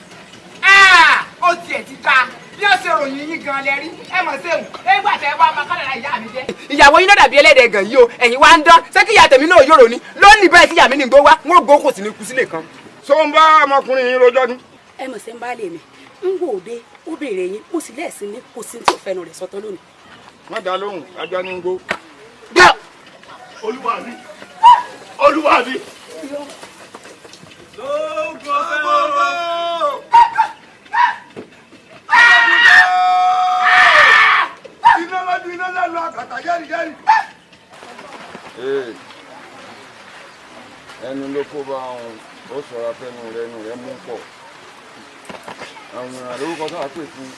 Ó tiẹ̀ ti ta bí ó ṣe ròyìn yín gan lẹ rí, ẹ mọ̀ sẹ́wọ̀n nígbà tẹ́ wá máa kádàrá ìyá mi jẹ́. Ìyàwó yín náà dàbí ẹlẹ́dẹ̀ gan yìí o, ẹ̀yin wá ń dán, ṣé kí ìyá tèmi náà yòrò ni lónìí báyìí tí ìyá mi ní gbó wá, wọn ò gbó kò sí ní kú sílé kan. Ṣó ń bá ọmọkùnrin yín rojọ́ ni. Ẹ mọ̀ sẹ́ ń bá lè mi ń wò ó dé, ó béèrè yín, ó sì lẹ́ẹ̀sìn ní kò sí tí ò fẹnu rẹ̀ sọtán lónìí. Má dá lóhùn, ajá ní gbó. Olúwa mi, Olúwa mi. Lóògùn ọ̀fẹ́ o. Iná lọ́dún iná lẹ́nu àkàtà yẹ́rìyẹ́rì. Ẹnu ló kó bá wọn, ó sọ̀rọ̀ afẹ́nu rẹ̀, ẹnu rẹ̀ mú pọ̀. Àwọn ìrìn lórúkọ tó wà pè fún.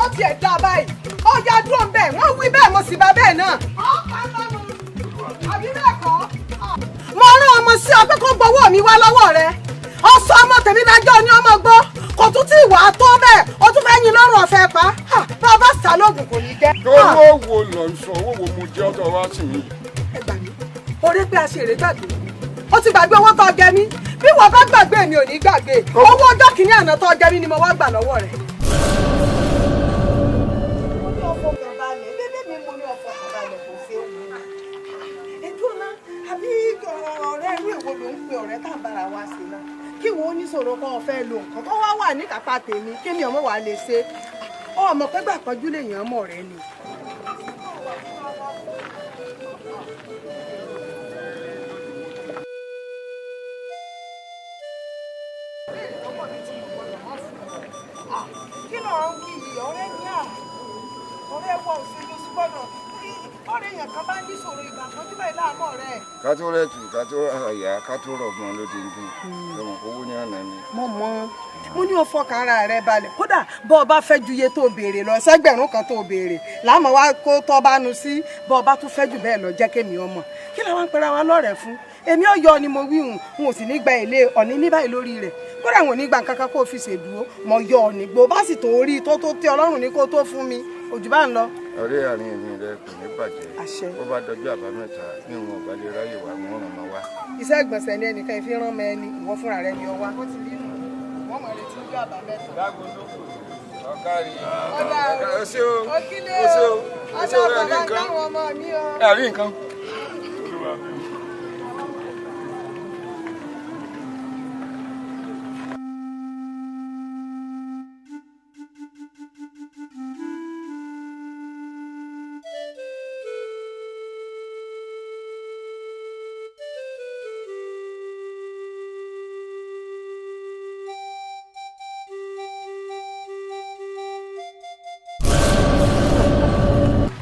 Ó tiẹ̀ dá báyìí, ó yá dúró ń bẹ̀, wọ́n wí bẹ́ẹ̀ mo sì bá bẹ́ẹ̀ náà. Àbí bẹ́ẹ̀ kọ́. Mo rán ọmọ sí ọ pé kó gbowó mi wá lọ́wọ́ rẹ. Ọsọ ọmọ tèmi dájọ́ ni ọmọ gbọ́, kò tún tí ìwà tó bẹ́ẹ̀, o tún fẹ́ yin lọ́rùn ọ̀fẹ́ pa. Bá a bá sá lóògùn kò ní jẹ́. Owó wo lọ ń sọ, owó wo mo jẹ́ ọ̀dọ̀ wá sí mi. Ẹ gbà mí, orí pé a ṣe èrè gbàgbé. Ó ti gbàgbé owó tó jẹ mí, bí wọ́n bá gbàgbé mi ò ní gbàgbé. Owó ọjọ́ kìíní àná tó jẹ mí ni mo wá gbà lọ́wọ́ rẹ̀. Mo ní ọfọkàn balẹ̀, bébí mi mo ní ọfọkàn balẹ̀ kò ṣe é wù. Ẹ̀dùn náà, àbí ọ̀rẹ́ irú èwo ló ń pe ọ̀rẹ́ tá à ń bára wa ṣe náà? Kí wo oníṣòro kan fẹ́ lo nǹkan tó wá wà ní kápá tèmi, kémi ọmọ wa lè ṣe. Ọmọ pé gbà pọ́njú lè yàn ọmọ rẹ ni. Kí ló ń wí yìí? Ọ̀rẹ́ ní à, ọ̀rẹ́ wọ òṣèlú gbọ́dọ̀ ọ̀rẹ́ èèyàn kan bá ní ìṣòro ìgbà kan tí báyìí láàmú ọ̀rẹ́. Ká tó rẹ̀ tù, ká tó àyà, ká tó rọ̀gbọ̀n ló ti ń dùn, lọ́mọ owó ní àná mi. Mo mọ, mo ní o fọkàn ara rẹ balẹ̀, kódà bọ́ ọ bá fẹ́ ju iye tó béèrè lọ, sẹ́gbẹ̀rún kan tó béèrè láàmú wa kó tọ́ bá nu sí, bọ́ ọ bá tún fẹ́ jù bẹ́ẹ̀ lọ jẹ́ kémi ọmọ. Kí làwọn ń pera wa lọ́rẹ̀ẹ́ fún? Èmi ọ̀yọ́ ni mo wí hùn, n ò sì ní gba èlé ọ̀ní ní báyìí lórí rẹ̀. Kódà wọn ò ní gba nǹkan kan kó o fi ṣèdúró, mọ̀ yọ ọ̀ní gbó bá sì tó rí tó tó tẹ́ Ọlọ́run ní kó tó fún mi, òjò bá ń lọ. Ọ̀rẹ́ àárín èmi rẹ kò ní bàjẹ́. Àṣẹ. Bó bá dọjọ́ àbámẹ́ta ní wọn ò bá lè ráyè wá, wọn ràn máa wá. Iṣẹ́ ìgbọ̀nsẹ̀ ni ẹnìkan ìfi rán mọ ẹni, ìwọ fúnra rẹ ni ọ wá. Ó ti rí nù, wọ́n mọ̀ retí ọjọ́ àbámẹ́ta. Ọ̀kárí. Ọ̀dà o ṣé o. Òkílé O ṣé o. o. O ṣé o, Ọ̀dà ẹ̀rí bàbá nǹkan. káwọn ọmọ mi o. Ẹ̀rí nǹkan.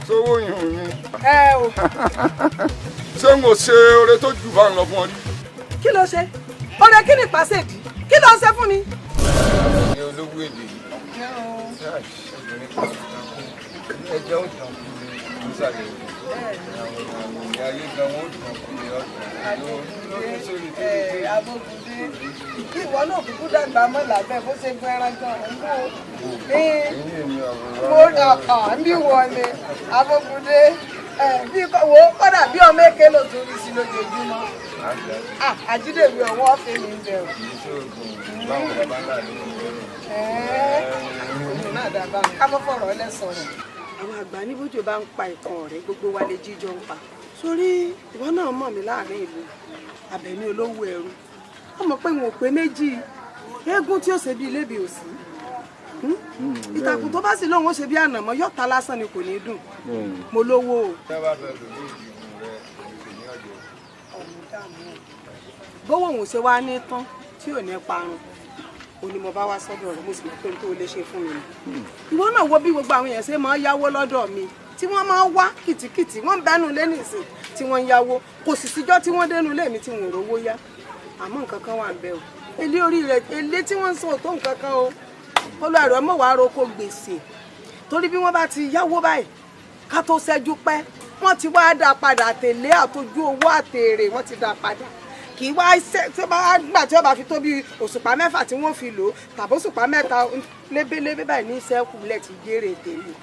Sówó yìí mi. Ẹ o. Ṣé n ò ṣe oore tó jù bá ń lọ fún ọ rí? Kí ló ṣe? Oore kí ni ìpàṣẹ ìdí? Kí ló ń ṣe fún mi? Ní olówó èdè yìí. Ẹjọ́ ò dàn kú mi nísàlẹ̀ òde. Àwọn ìyá ayé gan wọn ò dàn kú mi ọ̀dàn. Abógundé, ìwọ náà kúkú dàgbà mọ́ làbẹ́ bó ṣe gun ẹran gan òun kú o. Mo ń bí wọ ni Abógundé, bí wo kọ́dà bí ọmọ èké ló tún rí sí lójoojúmọ́. Àjídèwé ọwọ́ ọ̀fẹ́ mi ń bẹ̀rù. Òun náà dàgbà ká mọ́ fọ̀rọ̀ ẹlẹ́sọ̀rọ̀. Àwọn àgbà ní bójú bá ń pa ìkan ọ̀rẹ́ gbogbo wa lè jíjọ ń pa. Sórí ìwọ náà mọ̀ mí láàrin ìlú Àbẹ̀ní olówó ẹrú. Ó mọ̀ pé n ò pé méjì eégún tí ó ṣe bí ilé bí òsì. Ìtàkùn tó bá sì lóun ó ṣe bí ànàmọ́ yọ̀ta lásán ni kò ní dùn. Mo lówó o. Bówó òun ṣe wá ní tán tí ò ní parun ó ní mo bá wá sọ́dọ̀ rẹ̀, mo sì mọ̀ pé n tó lè ṣe fún mi ni. Ìwọ náà wo bí gbogbo àwọn èèyàn ṣe máa ń yáwó lọ́dọ̀ mi tí wọ́n máa ń wá kìtìkìtì, wọ́n ń bẹ́nu lé nìsín tí wọ́n ń yáwó, kò sì síjọ́ tí wọ́n dénú lé mi tí wọ́n ò rówó yá. Àmọ́ nǹkan kan wà ń bẹ o, èlé orí rẹ̀, èlé tí wọ́n ń san ò tó nǹkan kan o. Olú ẹ̀rọ mọ̀ wá roko gbèsè torí bí wọ́n bá ti yáwó báyìí ká tó ṣẹ́jú pẹ́ wọ́n ti wá dá padà tèlé àtọjú owó àtèrè wọ́n ti dá padà. Kì í wá ṣe tí ó bá gbà tí ó bá fi tó bí òṣùpá 6 tí wọ́n fi lò ó tàbí òṣùpá 3 lébélébé báyìí ní sẹ́kù lẹ̀ ti jèrè tèmi.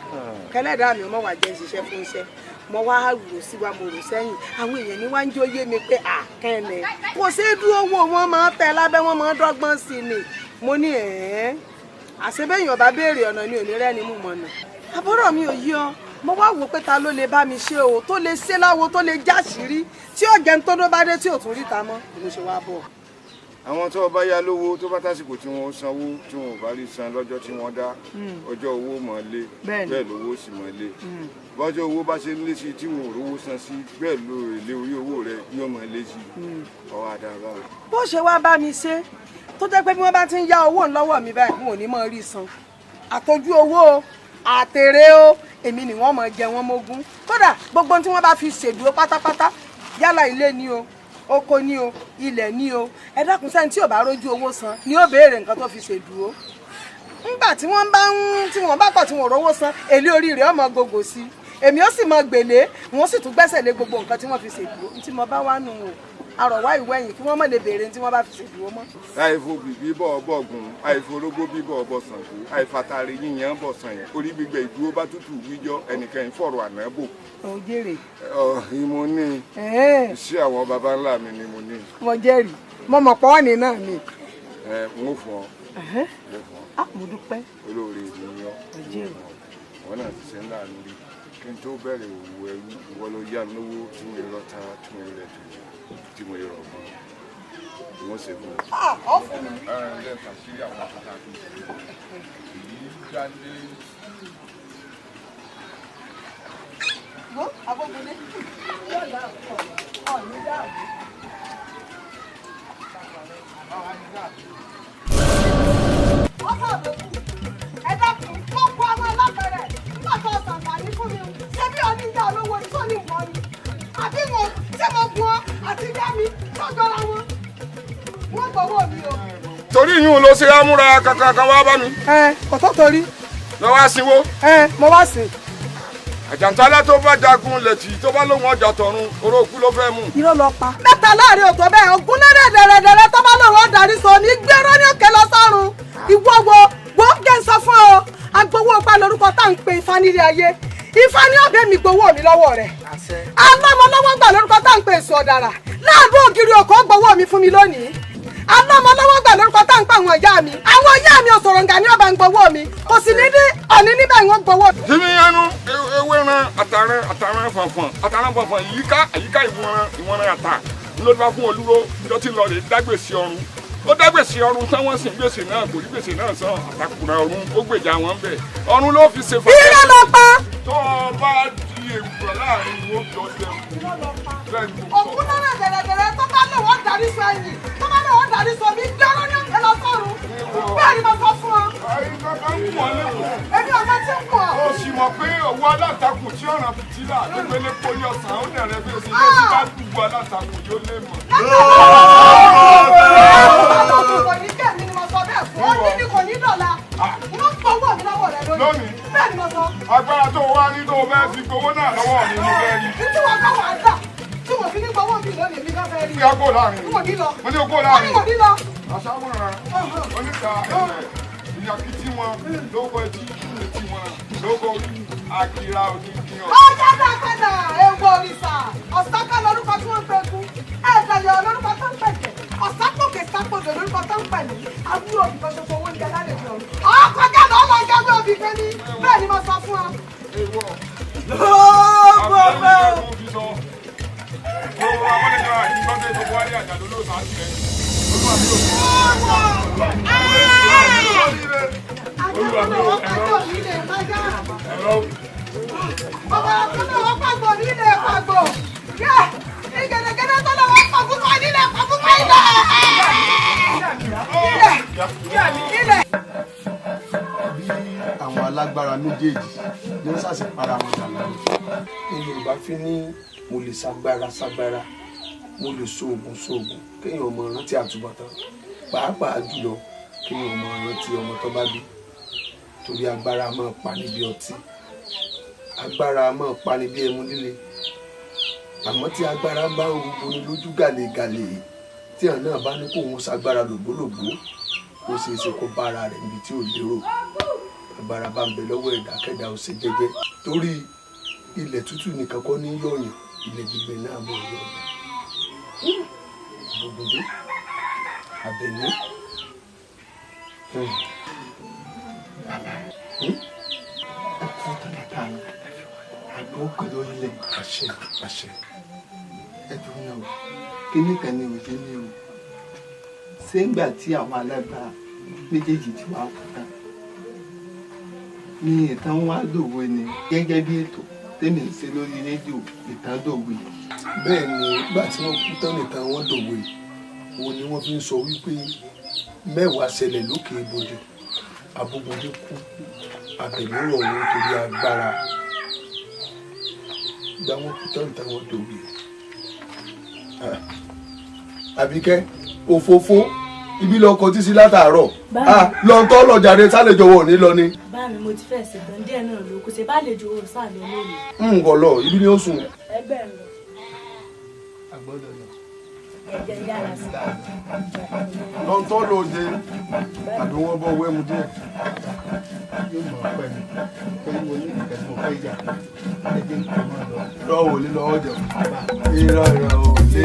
Kẹlẹ́dàá mi ọmọ wà jẹ́ ṣiṣẹ́ fún iṣẹ́. Mo wá rò sí wa, mo rò sẹ́yìn, àwọn èèyàn ní wá ń jó yé mi pé àkẹ́nẹ̀ kò ṣeé dúró wò, wọ́n máa ń tẹ lábẹ́, wọ́n máa ń dọ́gbọ́n sí ni. Mo ní ẹ̀ẹ́n àṣebéyàn bá béèrè ọ̀nà ni òní rẹ́ni mú mọ̀nà. Àbúrò mi ò yí ọ, mo wá wò pé ta ló lè bá mi ṣe o, tó lè ṣe láwo, tó lè jáṣìírí tí ó jẹun tó dó bá dé tí ò tún ríta mọ́, mo ṣe wá bọ̀. Àwọn tó bá yá lówó tó bá tásìkò tí wọ́n sanwó tí wọ́n ò bá rí san lọ́jọ́ tí wọ́n dá, ọjọ́ owó mọ̀ lé, bẹ́ẹ̀ lówó sì mọ̀ lé. Bọ́jọ́ owó bá ṣe ń lé sí tí wọ́n ò rówó san sí, bẹ́ẹ̀ ló èlé orí owó rẹ̀ yóò mọ̀ lé sí. Ọwọ́ àdàbà. Bó ṣe wá bá mi ṣe tó jẹ́ pé bí wọ́n bá ti ń yá owó lọ́wọ́ mi báyìí wọn ò ní mọ̀ rí san, àtọ́jú owó o àtèrè o, èmi ni wọ́n mọ̀ jẹ wọ́n mógún. Kódà gbogbo tí wọ́n bá fi ṣèdúró pátápátá, yálà ilé ni o, oko ni o, ilẹ̀ ni o, ẹ dákun sẹ́ni tí ò bá rójú owó san ni ó béèrè nǹkan tó fi ṣèdúró. Ńgbà tí wọ́n bá ń tí wọ́n bá kọ̀ tí wọ́n rówó san, èlé orí rẹ̀ ọmọ gògò sí i, èmi ó sì mọ gbèlé, wọ́n sì tún gbẹ́sẹ̀ lé gbogbo nǹkan tí wọ́n fi ṣèdúró. Tí mo bá wá nù o, àrọ̀wá ìwé ẹ̀yìn kí wọ́n mọ̀ lè béèrè tí wọ́n bá fi ṣèdúró mọ́. Àìfo bìbí bọ̀ ọbọ̀ gùn, àìfo orógbó bíbọ̀ ọbọ̀ Ṣàngó, àìfàtàrí yíyan bọ̀ sàn yẹn, orí gbígbẹ ìdúró bá tútù wíjọ́, ẹnìkan ń fọ̀rọ̀ àná bò. Ó jèrè. Ọ ìmọ̀ ní iṣẹ́ àwọn baba ńlá mi ni mo ní. Mo jẹ́rìí, mo mọ̀ pọ́ ní náà ni. Ẹ n ó fún ọ. Mo dúpẹ́. Olóore mi yan. Wọn náà ti ṣe ńlá lórí. Kí n tó bẹ̀rẹ̀ òwò ẹrú, ìwọ ló yá mi lówó tí mo rọ ta, tí mo rẹ̀ tó, tí mo rọ̀ mọ́. Wọ́n ṣe fún mi. Ọ fún mi. Ẹ ẹ fàṣírí àwọn ọ̀tá tó ṣe. Èyí dálé. Wo Abógundé, yóò dá ọ̀ ní dáàbò. Ẹ dákun, gbogbo àwọn alápẹ̀rẹ̀ nígbà tó ṣàǹfààní fún mi, ṣé bí ọ ní ìyá olówó ni tó ní ìwọ ni? Àbí mo ṣé mo gun ọ àti ìyá mi tó jọra wọn? Wọ́n gbowó mi o. Torí ìyún ló ṣe amúra kankan kan wá bá mi. Ẹ kò tó torí. Lọ wá sinwó. Ẹ mo wá sìn. Àjàntálá tó bá jagun lẹ̀tì tó bá lóun ọjà tọ̀run, orókú ló fẹ́ mú. Irọ́ lọ pa. Mẹ́ta láàrin òtò bẹ́ẹ̀, ogún náírà dẹ̀rẹ̀dẹ̀rẹ̀ tó bá lóun ọ̀darí sọ ní gbéró ní òkè lọ sọ́run. Ìwọ wo wo jẹ́ ń sọ fún ọ, agbowó pa lórúkọ tá à ń pe Ifá nílé ayé. Ifá ní ọ̀bẹ mi gbowó mi lọ́wọ́ rẹ̀. Alọ́mọlọ́wọ́ gbà lórúkọ tá à ń pe èso ọ̀dàrà. Láàbù ògiri òkò gbowó mi fún mi lónìí. Alọ́mọlọ́wọ́ gbà lórúkọ tá à ń pa àwọn ìyá mi. Àwọn ìyá mi òṣòròǹgà ní ọba ń gbowó mi. Kò sì ní ní ọ̀ní níbẹ̀ ń gbowó. Jimmy yanu ewé ran àtàràn àtàràn fọ̀nfọ̀n àtàràn fọ̀nfọ̀n yíká àyíká ìwọ̀nran àtà ló bá fún olúro ló ti lọ rè dágbèsè ọ̀run. Ó dágbèsè ọ̀run tán wọ́n sì ń gbèsè náà kò rí gbèsè náà san àtàkùrà ọ̀run ó gbèjà wọn bẹ̀. Ọ̀run ló fi ṣe fún. Irọ́ ló pa. Tó o bá di èwùrọ̀ láàrin ìwọ lọ jẹun. Òkú náírà dẹ̀rẹ̀dẹ̀rẹ̀ tó bá lò wọ́n darí sọ ẹ̀yìn tó bá lò wọ́n darí sọ mí gbẹ́rọ́ ní òkè lọ sọ́run. Bẹ́ẹ̀ ni mo sọ fún ọ. Èmi ọmọ tí ń wọ̀. Ó sì mọ̀ pé òwò alátakùn tí ọ̀ràn fìtílà tó gbélé poli ọ̀sán ó dẹ̀rẹ̀ bí oṣù yóò ti bá gbogbo alátakùn yóò lè mọ̀. Kò ní kẹ́ mi ni mo sọ bẹ́ẹ̀ fún ọ ní ni kò ní dọ̀la. Wọ́n gbowó mi lọ́wọ́ rẹ lónìí. Bẹ́ẹ̀ ni mo sọ. Agbára tó wá ní tó fẹ́ fi gbowó náà lọ́wọ́ mi mo fẹ́ rí. Tí wọ́n bá wà á dà tí wọ́n fi ní gbowó mi lónìí mi bá fẹ́ rí. Ìyá kò láàrin. Mo ní lọ. Mo ní kò láàrin. Mo ní lọ. Aṣáwòrán oníta ẹ̀fẹ̀ ìyàkìtì wọn lóko etí etí wọn lóko orí àkìrà òdìdí ọ̀. Ó yára padà ewu òrìṣà ọ̀sáká lórúkọ tí wọ́n ń pè kú ẹ̀ẹ́dẹ̀yọ̀ lórúkọ tó ń pẹ̀jẹ̀ ọ̀sápòkè sápòdò lórúkọ tó ń pẹ̀lú àbúrò òbí kan ṣoṣo owó oúnjẹ lálejò ọ̀run. Ọkọ̀ jáde ọmọ ìjọba òbí kan ní bẹ́ẹ̀ ni mo sọ fún ọ. Lóògbé. Olúwa mi ò ẹ̀rọ. Ẹ̀rọ. Bàbá tó lọ́wọ́ pàgbò nílé pàgbò. Yá! Ìgẹ̀dẹ̀gẹ̀dẹ̀ tó lọ́wọ́ pàgbò nílé pàgbò ilẹ̀. Ilẹ̀! Ilẹ̀! Bí àwọn alágbára méjèèjì ní wọ́n ṣàṣì para wọn dànù. Ní Yorùbá fi ní mo lè ṣagbára ṣagbára, mo lè ṣoògùn ṣoògùn, kéèyàn ọmọ rántí àtúbọ̀tán, pàápàá jùlọ kéèyàn ọmọ rántí ọmọ tó bá bí. Torí agbára máa pa níbi ọtí, agbára máa pa níbi ẹmu líle. Àmọ́ tí agbára bá ń rúboni lójú gàlégàlé, tí àwọn náà bá ní kó òun ṣagbára lògbólògbó, ó ṣeé ṣe kó bá ara rẹ̀ níbi tí ò lérò. Agbára bá ń bẹ lọ́wọ́ ẹ̀dá kẹ́dá ó ṣe jẹ́jẹ́, torí ilẹ̀ tútù nìkan kọ́ ní yọ̀yàn, ilẹ̀ gbígbẹ náà mọ̀ yọ̀yàn. Bògùndé Àbẹ̀ní. Bàbá ẹ kú tàlátà àgbọ̀ pẹ̀lú ilẹ̀. Àṣẹ àṣẹ. Ẹ dùn náà o, kíní kan ní òye ní o. Ṣé ńgbà tí àwọn alágbára méjèèjì ti wá kú tán ní ìtàn wá dòwe ni gẹ́gẹ́ bí ètò tèmi ń ṣe lórí rédíò ìtàn dòwe. Bẹ́ẹ̀ ni, nígbà tí wọ́n kú tán nìkan wọ́n dòwe. Òun ni wọ́n fi ń sọ wípé mẹ́wàá ṣẹlẹ̀ lókè ibodè, Abógundé kú, Àbẹ̀ní rọ̀ wọ́n torí agbára. Ìgbà wọn kú tán nìkan wọ́n dòwe. Àbíkẹ́, òfófó ibi lọ kọtí sí látàárọ̀ lọ́ntọ́ lọ́jàre sálẹ̀jọ wọ̀ ní lọ ni. Bá mi mo ti fẹ́ ṣètàn díẹ̀ náà ló kó ṣe bá lè ju owó sálẹ̀ lónìí. N kò lọ, ibi ni ó sùn. Ẹgbẹ́ ń lọ. Àgbọ́dọ̀ lọ. Ẹ̀jẹ̀ yára sí. Lọ́ntọ́ ló jẹ tàbí wọ́n bọ́ wẹ́mu díẹ̀. Yóò mọ̀ ọ́ pẹ̀lú pẹ̀lú oníkẹ̀kẹ́ mo fẹ́ yà ẹ jẹ́ kí n máa lọ. Lọ́wọ́ lé lọ́wọ́ jẹun. Irọ́ irọ́ ò lé.